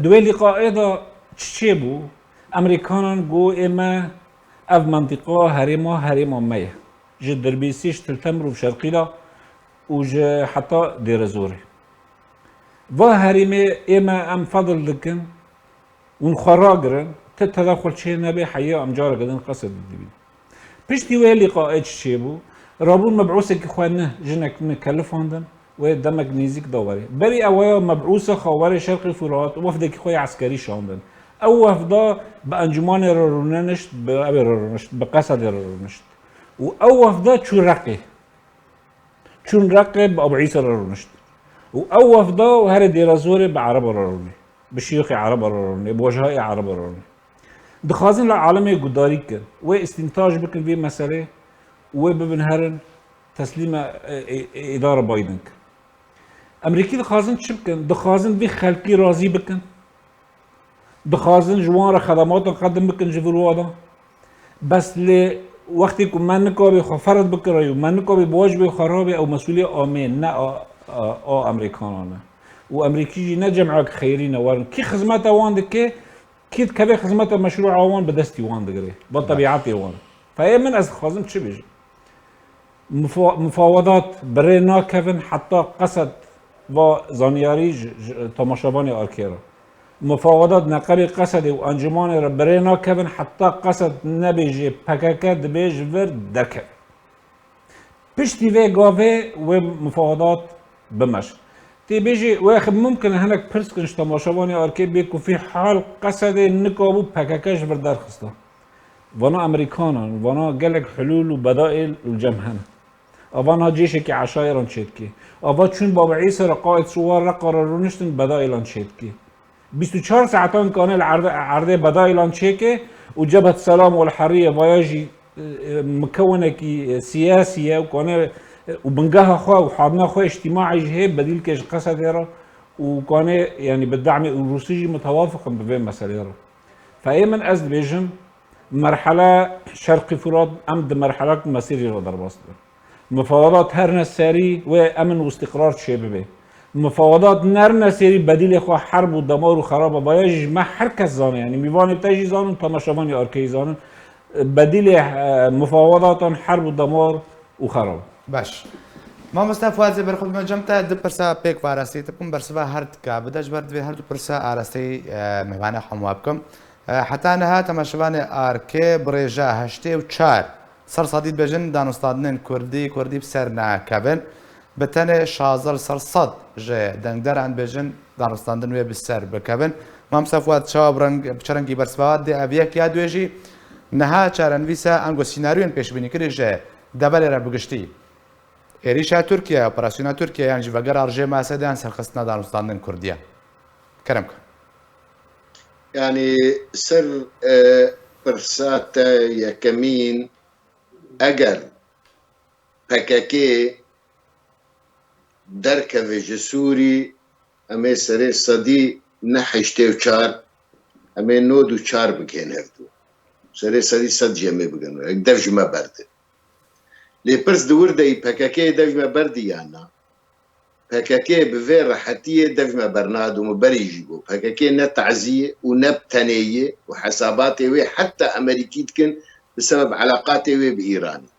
Di wê lîqayê de çi çêbû? Amerîkanan got, ê me Ev mentiqa herêma herêma me ye. Ji Dirbêsî, ji Til Temir û Şerqîla û ji heta Dêrezorê. Va herêmê ê me em fedil dikin, hûn xwe ragirin, ti tedaxul çê nebe, heyê em careke din qesedê dibînin. Piştî wê lîqaê çi çêbû? Rabûn mebûsekî xwe nih, jinek nih kelifandin, wê demek nêzîk da werê. Berî ewaya mebûse xwe werê Şerqê Furat, wefdekî xwe yê eskerî şandin. Ew wefda bi encûmanê re rûnenişt, bi ewê re rûnişt, bi Qesedê re rûnişt. Û ew wefda çû Reqê. Çûn Reqê bi Ebû Îsa re rûnişt. Û ew wefda û herê Dêrezorê bi Ereba re rûnê. Bi şiyûxê Ereba re rûnê, bi wejhayê Ereba re rûnê. Dixwazin li alemê gudarî kin. Wê îstîntaj bikin vê meselê û wê bibin herin teslîme, e, e, e, îdara Biden kin. Emerîkî dixwazin çi bikin? Dixwazin vê xelkî razî bikin. Dixwazin ji wan re xedematan qedim bikin ji vir wan de. Bes lê wextê ku me nikabê xwe ferz bikirayî û me nikabê bi wecibê xwe rabê, ew mesûlîya amê ne a, a, a Amerîkanan e. Û Amerîkî jî ne cemeyek xeyrî ne werin. Kî xizmeta wan dike, kî dikeve xizmeta meşrûa wan bi destî wan digire. Ba Baş. Tebîetê wan. Feyê min ez dixwazim çi bêjim? Mifa-, mifawedat bi rê nakevin heta Qesed va zanyarî ji, ji temaşevanê arkê re. Mifawedat neqebê Qesedê û encûmanê re bi rê nakevin heta Qesed nebêjê P K K dibê ji vir derkeve. Piştî vê gavê wê mifawedat bimeşin. Tê bêjê, wê xwe mumkin e hinek pirs kin ji temaşevanê arkê bê ku fî hal Qesedê nikabû P K K ji vir derxista. Vana Amerîkanan, vana gelek hulûl û bedaîl li cem hene. Ava niha cêşekî eşayê re çêdikê. Ava çûn Baba Îsa re qaîd şûwar Reqa re rûniştin bedaîlan çêdikê. Bîst û çar saetan kane li erdê, erdê bedaîlan çêke û Cebhet Selam wal Heriye vaya jî, e, e, mikewinekî, e, siyasî ye û kane, e, û bingeha xwe û hadina xwe îctîmaî jî hê bedîl ke ji Qesedê re û kane, yanî bi demê û Rûsî jî mitewafiq in bi vê meselê re. Feyê min ez dibêjim, merhele Şerqî Furat, em di merhelek mesîrî re derbas dibin. Mifawedat herne serî wê emin û îstîqrar çêbibe. Mifawedat nerine serî bedîlê xwe herb û demar û xeraba vaya jî ji me her kes zane, yanî mîvanê te jî zanin, temaşevanê arkeyî zanin. Bedîlê, e, mifawedatan herb û demar û xerab. Baş. Mamoste Fuad Zêber, xwe bime cem te, du pirsa pêk ve arastî te bikim, bersiva her tika bide, ji ber divê her du pirsa arasteyî, e, mêvanê xwe hemû bikim. E, heta niha temaşevanê arkê bi rêja heştê û çar ser sedî dibêjin danûstandinên kurdî, kurdî bi ser nakevin. Bi tenê şazdeh li ser sed ji dengderan dibêjin danûstandin wê bi ser bikevin. Mamoste Fuad, çawa bi reng, bi çi rengî bersiva dê ev yek ya duê jî? Niha çarenivîsa ango sînaryoyên pêşbînîkirî ji deverê re bi giştî. Êrîşa Tirkiye, operasyona Tirkiye yan jî vegera rejê Mesedê yan serxistina danûstandin kurdiya. Kerem ke. Yanî ser, e, pirsa te yekemîn, eger P K K derkeve ji Sûrî, em ê serê sedî ne heştê û çar, em ê nod û çar bigihên hevdû. Serê sedî sed jî em ê bigihên, dev ji me berde. Lê pirs di wir de yî, P K K dev ji me berdî yan na? P K K bi vê rehetiyê dev ji me bernadin û berî jî got. P K K ne tazî ye û ne bi tenê ye û hesabatê wê heta Amerîkî dikin bi sebeb eleqatê wê bi Îranê.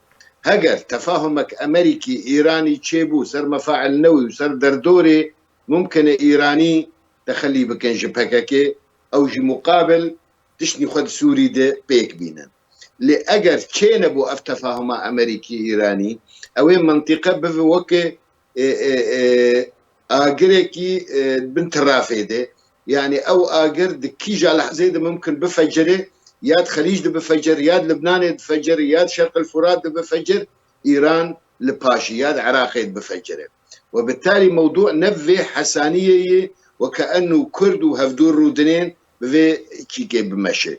Heger tefahumek Amerîkî-Îranî çêbû ser mefail newî û ser derdorê, mumkin e Îranî texelî bikin ji P K K, ew jî muqabil tiştî xwe di Sûrî de pêk bînin. Lê eger çênebû ev tefahuma Amerîkî-Îranî, ew ê mintîqe bibe weke, e, e, e, agirekî, e, bin tirafê de. Yanî ew agir di kîja lehzê de mimkin bifecire, ya di Xelîc de bifecir, ya di Libnanê difecir, ya di Şerqil Furat de bifecir, Îran li paşî ya di Iraqê dibifecire. We bi tarî mewdû ne bi vê hesaniyê yê weke enû Kurd û hevdû rûdinên bi vê çîkê bimeşe.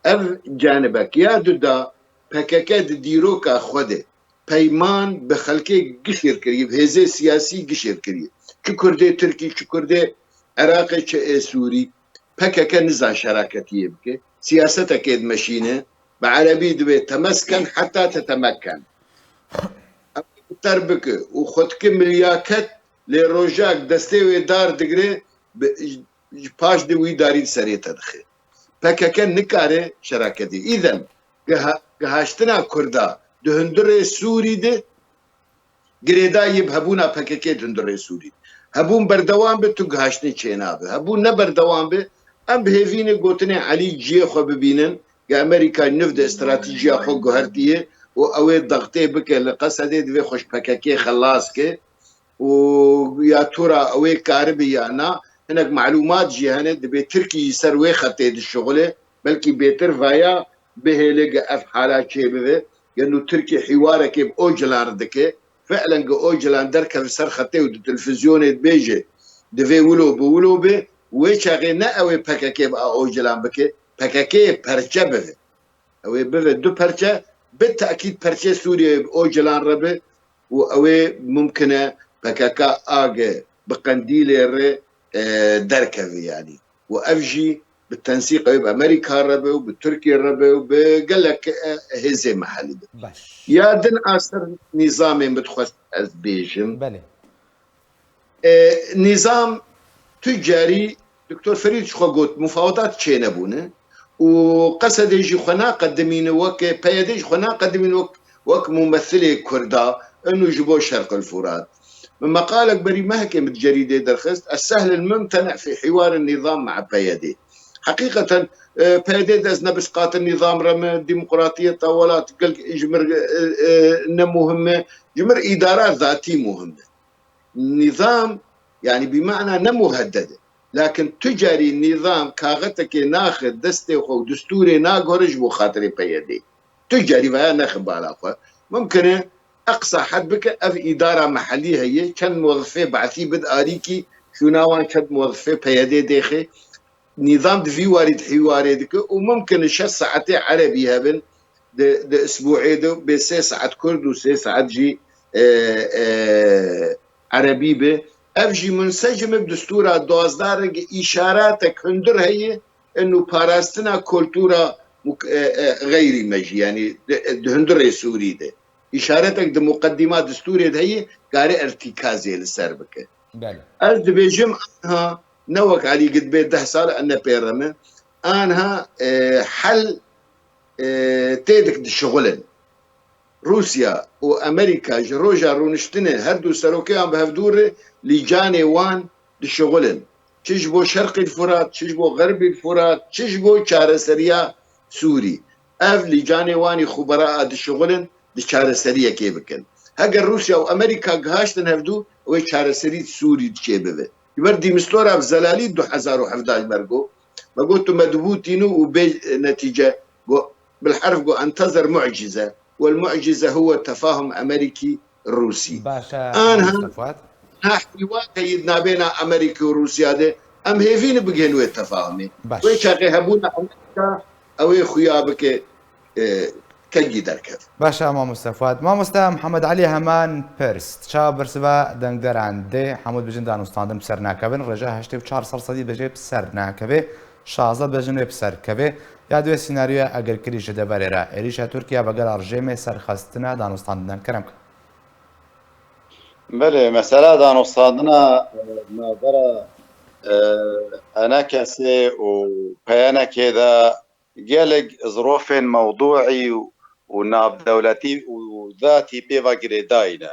Ev canibek ya duda P K K di dîroka xwe de peyman bi xelkê gişêr kiriye, bi hêzê siyasî gişêr kiriye. Çi Kurdê Tirkî, çi Kurdê Iraqê, çi ê Sûrî. P K K nizan şeraketiyê bike. Siyasetekê dimeşîne. Bi erebî dibê temesken heta tetemekken. Ew ter bike û xwe dike milyaket, lê rojak destê wê dar digire, bi, ji paş de wî darî di serê te dixe. P K K nikare şeraketê. Îden, geha, gihaştina Kurda di hundirê Sûrî de girêdayî bi hebûna P K K di hundirê Sûrî de. Hebûn berdewam be, tu gihaştin çênabe. Hebûn ne berdewam be, em bi hêvî ne gotinê Elî ciyê xwe bibînin, ke Amerîka niv de stratejiya xwe guhertiye û ew ê dextê bike li Qesedê, divê xwe ji P K K xelas ke û ya tura ew ê karibe ya na. Hinek malûmat jî hene, dibê Tirkî jî ser wê xetê dişixule, belkî bêtir vaya bihêle ke ev hala çêbibe. Gelo Tirkî hîwarekê bi Ocalan re dike, fi'len ke Ocalan derkeve ser xetê û di televîzyonê dibêje, divê wilo bi wilo be, wê çaxê ne ew ê P K K bi a Ocalan bike, P K K yê perçe bibe. Ew ê bibe du perçe, bi tekîd perçê Sûriyeyê bi Ocalan re be û ew ê mumkin e P K K age bi Qendîlê re, e, derkeve yanî. Û ev jî bi tensîq ew ê bi Amerîka re be û bi Tirkiye re be û bi gelek, e, hêzê mehellî be. Baş. Ya din a ser nîzamê min dixwest ez bêjim. Belê. E, nîzam tu carî, Doktor Ferîd ji xwe got, mufawedat çênebûne û Qesedê jî xwe naqedimîne weke, P Y D jî xwe naqedimîne wek, wek mumethilê Kurda, inu ji bo Şerqil Furat. Min meqalek berî mehekê min di cerîdê derxist, Es-sehl el-mumtene fî hiwar nîzam me'a P Y D. Heqîqeten, e, P Y D de ez ne bi siqatin nîzam re me, demokratiyeta welat gelek ji mir, e, e, ne muhim e, ji mir îdara zatî muhim e. Nîzam, yanî bi mana ne muhedded e. Lakin tu carî nîzam kaxetekê naxe destê xwe û destûrê nagore ji bo xatirê P Y D. Tu carî vaya nexe bala xwe. Mumkin e eqsa hed bike, ev îdara mehellî heye, çend muwezifê Be'sî bid arîkî, şûna wan çend muwezifê P Y D dêxe. Nîzam di vî warî di hîwarê dike û mumkin e şeş saetê erebî hebin, di, di isbûê de bê sê saet kurd û sê saet jî, e, e, erebî be. Ev jî munsecim e bi destûra duwazdeh re, îşaretek hundir heye, inu parastina kultura muk-, e, e, xeyrî me jî, yanî di, di hundirê Sûrî de. Îşaretek di muqedîma destûrê de heye, kare irtîkazê li ser bike. Belê. Ez dibêjim, anha ne wek Elî gid bê deh sal em ne pê re me. Anha, e, hel, e, têdik dişixulin. Rûsya û Amerîka ji roja rûniştinê her du serokêyan bi hevdû re lîcanê wan dişixulin. Çi ji bo Şerqî Furat, çi ji bo Xerbî Furat, çi ji bo çareseriya Sûrî. Ev lîcanê wanî xubera a dişixulin, di çareseriyekê bikin. Heger Rûsya û Amerîka gihaştin hevdû, ew ê çareserî Sûrî çêbibe. Ji ber dîmistora bi zelalî du hezar û hevdeh ji me re got, me got tu medbûtînû û bê netîce, got, bilherf got, "Entezer mu'cize, wel mu'cize huwe tefahum Amerîkî Rûsî." Baş e, Anha Mustafa. Ha hîwa teyîd nabêna Amerîka û Rûsya de, em hêvî ne bigihên wê tefahumê. Baş. Wê çaxê hebûna Amerîka ew ê xuya bike, e, kengî derket. Baş e, Mamoste Fuat. Mamoste Mihemed Elî heman pirs. Çawa bersiva dengderan dê, hemû dibêjin danûstandin bi ser nakevin, rêja heştê û çar ser sedî dibêje bi ser nakeve, şazdeh dibêjin wê bi ser keve. Ya di wê senaryoya egerkirî ji deverê re, êrîşa Tirkiye vegera rejîmê serxistina danûstandinan. Kerem ke. Belê, mesela danûstandina, e, navbera, e, ENKSê û PYNKê de gelek zirofên mewdûî û, û navdewletî û zatî pê ve girêdayî ne.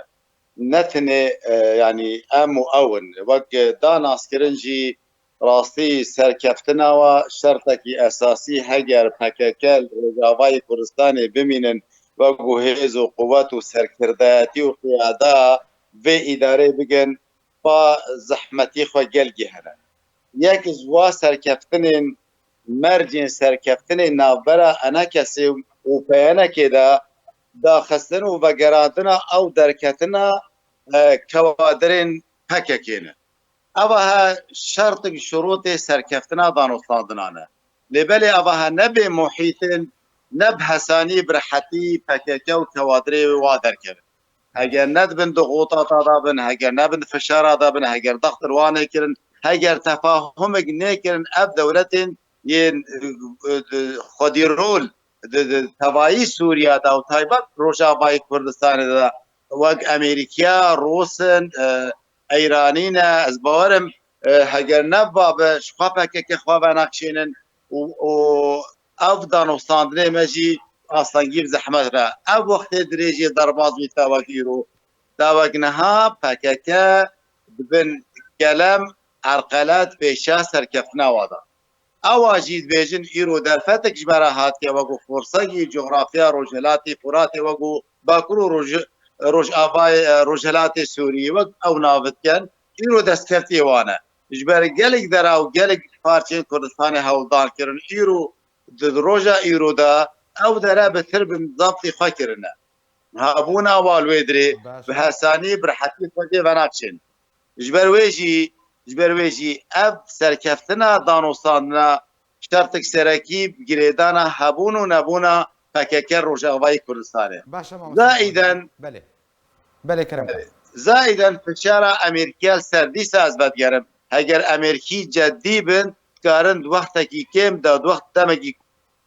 Ne tenê, e, yanî em û ew in. Wek danaskirin jî rastî serkeftina we şertekî esasî, heger PKK li Rojavayê Kurdistanê bimînin, wek ku hêz û quwet û serkirdayetî û qiyada vê îdareyê bigin, pa zehmetî xwe gelkî hene. Yek ji wa serkeftinên, mercên serkeftinên navbera ENKSê û PYNKê de daxistin û vegerandina ew derketina, e, kewadirên PKK ne. Eva he şertik şurûtê serkeftina danûstandinan e. Lê belê eva he ne bê muhîtin, ne bi hesanî, bi rehetî PKK û kewadirê wa derkevin. Heger ne di bin dixûtata de bin, heger ne bin fişara de bin, heger dextir wa nêkirin, heger tefahumik nêkirin, ev dewletên yên, e, e, xwedîrol di, di tevayî Sûriya de û taybet Rojavayê Kurdistanê de wek Amerîkiya, Rûs in, e, Eyranî ne, ez bawer im, e, heger ne va be, ji xwe PKK xwe venexşênin û, û ev danûstandinê me jî astengî bi zehmet re. Ev wextê dirêjê derbaz bî tawek îro. Tawek niha P K K dibin kelem, erqelet, pêşa serkeftina wa da. Ewa jî dibêjin îro derfetek ji me re hatiye wekû firsegî, cografya Rojhilatê Furatê wekû Bakur û Roj-, Rojavayê, Rojhilatê Sûriyê wek ew nav dikin, îro destkeftiyê wan e. Ji ber gelek dera û gelek parçeyên Kurdistanê hewldan kirin, îro di roja îro de ew dere bi tir bi zabtê xwe kirine. Hebûna wan li wê dirê Baş. bi hesanî, bi rehetî xwe jê venaçin. Ji ber wê jî, ji ber wê jî ev serkeftina danûstandina şertik serekî bi girêdana hebûn û nebûna P K K Rojavayê Kurdistanê. Baş e, mamoste Zaîden Belê. Belê, kerem ke. Zaîden fişara Amerîkiya li ser dîsa ez vedigerim. Heger Amerîkî ceddî bin, dikarin di wextekî kêm de, di wext demekî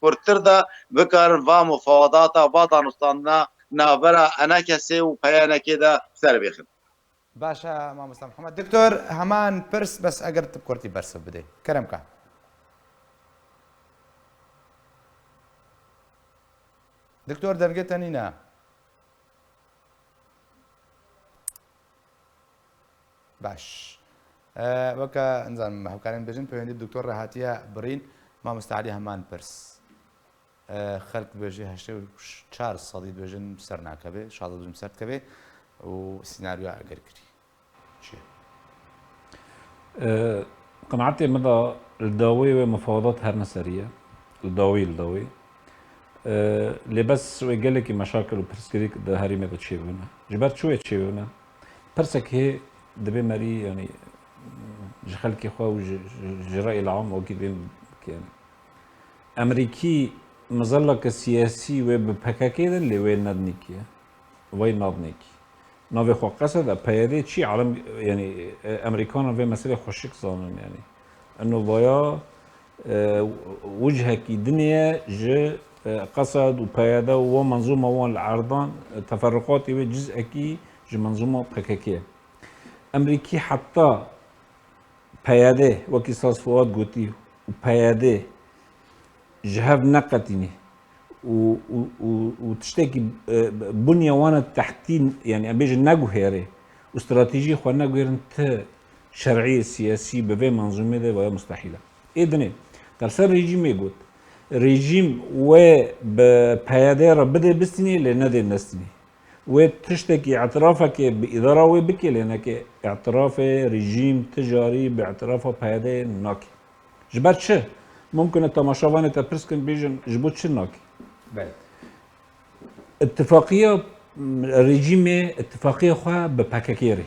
kurtir de bikarin va mufawedata, va danûstandina navbera E N K S ê û P Y N K de ser bêxin. Baş e, mamosta Mihemed. Doktor, heman pirs, bes eger tu bi kurtî bersiv bidê. Kerem ke. Doktor, dengê te nîne. Baş. E, weke, nizanim, hevkarên bêjin, pêwendî bi doktor re hatiye birîn, mamoste Elî heman pirs. E, xelk dibêje heştê û çar sedî dibêjin ser nakeve, şazdeh dibêjin ser dikeve û senaryoya egerkirî çi ye? E, qenaetê min de li dawî wê mufawedat her ne serî ye. Li dawî, li dawî. E, lê bes wê gelekî meşakil û pirsgirêk di herêmê de çêbûne. Ji ber çi wê çêbûne? Pirsek hê dibê merî, yanî ji xelkê xwe û ji, ji, ji reyê li am wekî dibê bike, yanî. Emerîkî mizelleke siyasî wê bi P K K de lê wê nednîkiye. Vay nadnêkî. Navê xwe Qesed e, P Y D çi? Alem, yanî, e, Emerîkanan vê meselê xweşik zanin, yanî. Eno vaya, e, wicihekî dinê ye ji, e, Qesed û P Y D û wan menzûma wan li erdan, e, teferruqatê wê cizekî ji menzûma P K K ye. Emerîkî heta P Y D, wekî Saz Fuat gotî, û P Y D ji hev neqetînî û, û, û, û tiştekî, e, bunya wana tehtî, yanî em bêjin neguhêrê û stratejiyê xwe neguhêrin, ti şer'iyê siyasî bi vê menzûmê de vaya mustehîl e. Ê dinê, te li ser rejîmê got. Rejîm wê bi P Y D re bidê bistînê, lê nedê nestînê. Wê tiştekî, îtirafekê bi îdara wê bike, lê neke îtirafê rejîm ti carî bi îtirafa P Y D nake. Ji ber çi? Mumkin e temaşevanê te pirs kin, bêjin, ji bo çi nake? Belê. Îtifaqiya, m, rejîmê îtifaqiya xwe bi P K K re.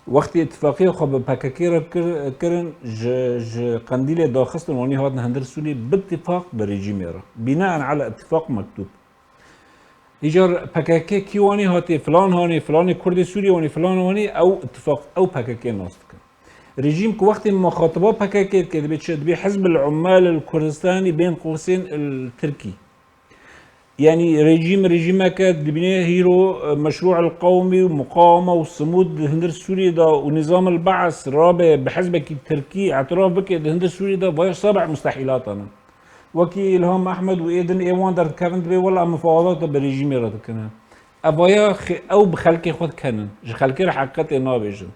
Wextê îtifaqiya xwe bi P K K re kir-, kirin, ji, ji Qendîlê daxistin, wanî hatin hundir Sûriyê bi îtifaq bi rejîmê re. Binaen ala îtifaq mektûb. Îcar P K K kî wanî hatê, filan hanê, filanê Kurdê Sûriyê wanî, filan wanî, ew îtifaq, ew P K K nas dikin. Rejîm ku wextê muxatiba P K K dike, dibê çi? Dibê Hizb el Ummal el Kurdistanî bên qosên el Tirkî. Yanî rejîm, rejîmeke dibîne hîro, e, meşrû el qewmî û muqaweme û simûd di hundir Sûriyê de û nîzam el Be'es rabe bi hizbekî Tirkî îtiraf bike di hundir Sûriyê de, vaya seb'a mustehîlatan in. Wekî Îlham Ehmed û ê din ê wan derdikevin, dibê wela em mufawedata bi rejîmê re dikine. Evaya xê-, ew bi xelkê xwe dikenin. Ji xelkê re heqîqetê nabêjin.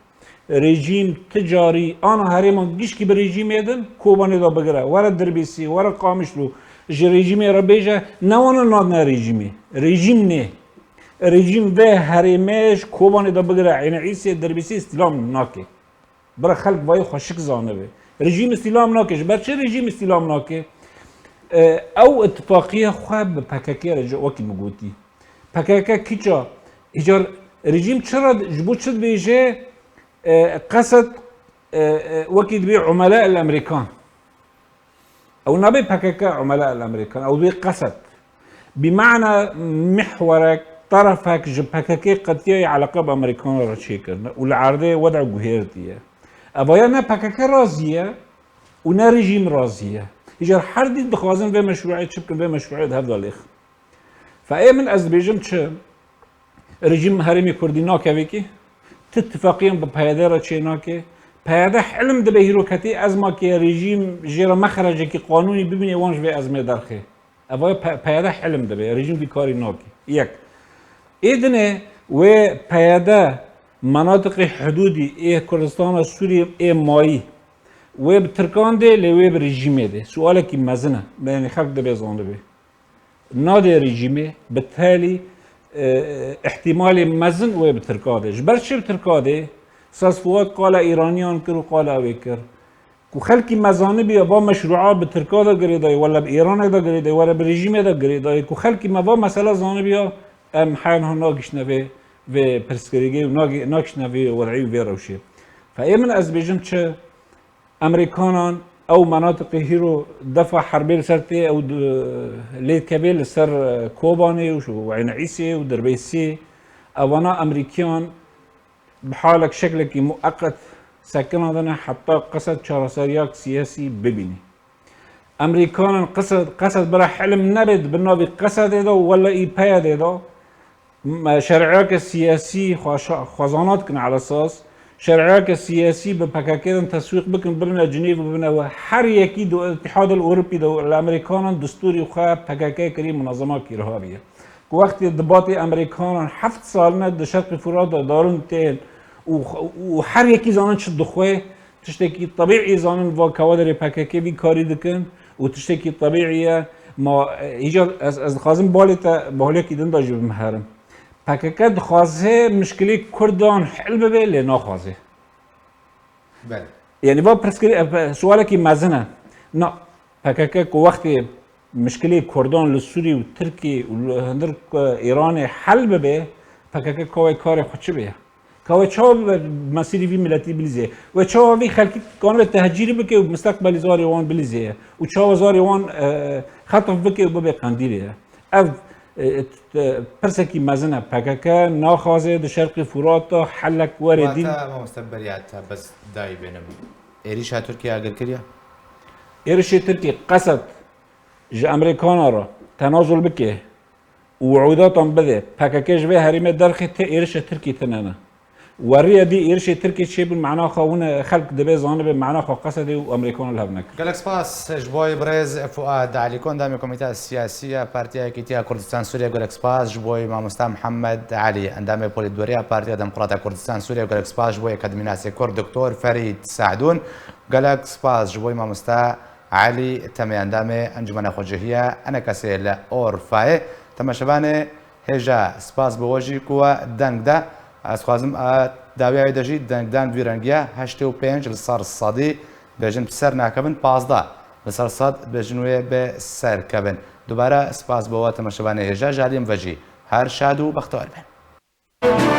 Rejîm ti carî ana herêman gişkî bi rejîmê din Kobanê de bigire. Were Dirbêsî, were Qamişlo. Ji rejîmê re bêje, ne wana nadine rejîmê. Rejîm nê. Rejîm vê herêmê ji Kobanê de bigire Eynî Îsê, Dirbêsî îstîlam nake. Bira xelk vayê xweşik zanibe. Rejîm îstîlam nake. Ji ber çi rejîm îstîlam nake? E, ew îtifaqiya xwe bi P K K re, ji wekî min gotî. P K K kîça? Îcar rejîm çira, ji bo çi dibêje, e, Qesed, e, e, wekî dibê umela el Emerîkan. Ew nabe P K K umela el Emerîkan, ew dibê Qesed. Bi mana mihwerek, terefek ji P K K qetiyayê eleqa bi Emerîkanan re çêkirine û li erdê weda guhêrtiye. Evaya ne P K K razî ye û ne rejîm razî ye. Îcar her dî dixwazin vê meşrûê çi bikin, vê meşrûê di hev de lêxin. Fe ê min ez dibêjim çi? Rejîm herêmê Kurdî nake vêkî. Ti tifaqiyan bi P Y D re çê nake. P Y D hilm dibe hîroketî ezmakê rejîm jê re mexrecekî qanûnî bibîne wan ji vê ezmê derxê. Eva P-, PYD hilm dibe, rejîm vî karî nake. Yek. Ê dinê wê PYD menatiqê hudûdî ê Kurdistana Sûriyê ê mayî wê bi Tirkan dê, lê wê bi rejîmê dê. Sualekî mezin e. Yanî xelk dibe zanibê. Nadê rejîmê, bi telî, e, ihtimalê mezin wê bi Tirka dê. Ji ber çi bi Tirka dê? Sas Fuat qala Îraniyan kir û qala wê kir. Ku xelkî me zanibî va meşrûa bi Tirka de girêdayê, wala bi Îranê de girêdayê, wala bi rejîmê de girêdayê. Ku xelkî me va mesela zanibî ya, em heyan ha nagişne vê, vê pirsgirêgê û nagî-, nagişne vê wed'î û vê rewşê. Fe ê min ez bêjim çi? Emerîkanan ew menatiqê hîro defa herbê li ser tê, ew di-, lê kevê li ser, e, Kobanê û şu Eyn Îsê û Dirbêsê. Evana Emerîkiyan bi halek şeklekî mueqet sekina dine heta qesed çareseriyak siyasî bibînî. Emerîkanan qesed, qesed bira hilm nebê di bin navî qesedê de û wela î PYDê de. M-, şer'iyeke siyasî xwe şa-, xwezana dikin ala esas. Şer'iyeke siyasî bi PKK din teswîq bikin, bibine Cinêv û bibine we. Her yekî di Îtîhadil Ewropî de û li Emerîkanan distûrî xwe PKK kirî, munezemekî irhabî ye. Ku wextê dibatê Emerîkanan heft sal ne di Şerqî Furat de darin tên û, û her yekî zanin çi dixwe, tiştekî tebîî zanin va kewaderê PKK vî karî dikin û tiştekî tebîî ye. Ma, e, îcar ez, ez dixwazim balê te, balekî din de jî bimherim. PKK dixwaze mişkilê Kurdan hel bibe, lê naxwaze. Belê. Yanî va pirsgirê, e, pe-, sualekî mezin e. Na, PKK ku wextê mişkilê Kurdan li Sûrî û Tirkî û li hundir, e, Îranê hel bibe, PKK ka wê karê xwe çi bê? Ka wê çawa bibe mesîrî vî miletî bilîzê? Wê çawa vî xelkî kanibe tehcîrî bike û misteqbelî zarê wan bilîzê? Û çawa zarê wan, e, xetf bike û bibe qendîlê? Ev, e, t-, t-, pirsekî mezin e. PKK naxwaze di Şerqî Furat de helek were dîn. Wata mamoste beriya te bes dayî bênim. Êrîşa Tirkiye agir kiriye? Êrişê Tirkî qesed ji Emerîkana re tenazul bike û wi'ûdatan bide, PKK ji vê herêmê derxê tê êrişa Tirkî tine ne. Weriya dî êrişê Tirkî çêbûn, mena xwe hûn e, xelk dibe zanibe mena xwe qesedê û Emerîkan li hev nekir. Gelek spas ji bo birêz Fuad Alîko, endamê Komîteya Siyasî ya Partiya Yekîtiya Kurdistan Sûriye. Gelek spas ji bo mamosta Mihemed Elî, endamê Polîtbûroya Partiya Demokrata Kurdistan Sûriye. Gelek spas ji bo akademînasê Kurd Doktor Ferîd Sahdûn. Gelek spas ji bo mamosta Elî Temê, endamê Encûmena Xwecihî ya Enekesê li Orfayê. Temaşevanê hêja, spas bo we jî ku we deng da. Ez xwazim, a, dawiya wê de jî dengdan vî rengiya heştê û pênc li ser sedî bêjin bi ser nakevin, pazdeh li ser sed bêjin wê bi ser kevin. Dubare spas bo we temaşevanê hêja, ji alî min ve jî her şad û bextewar bin.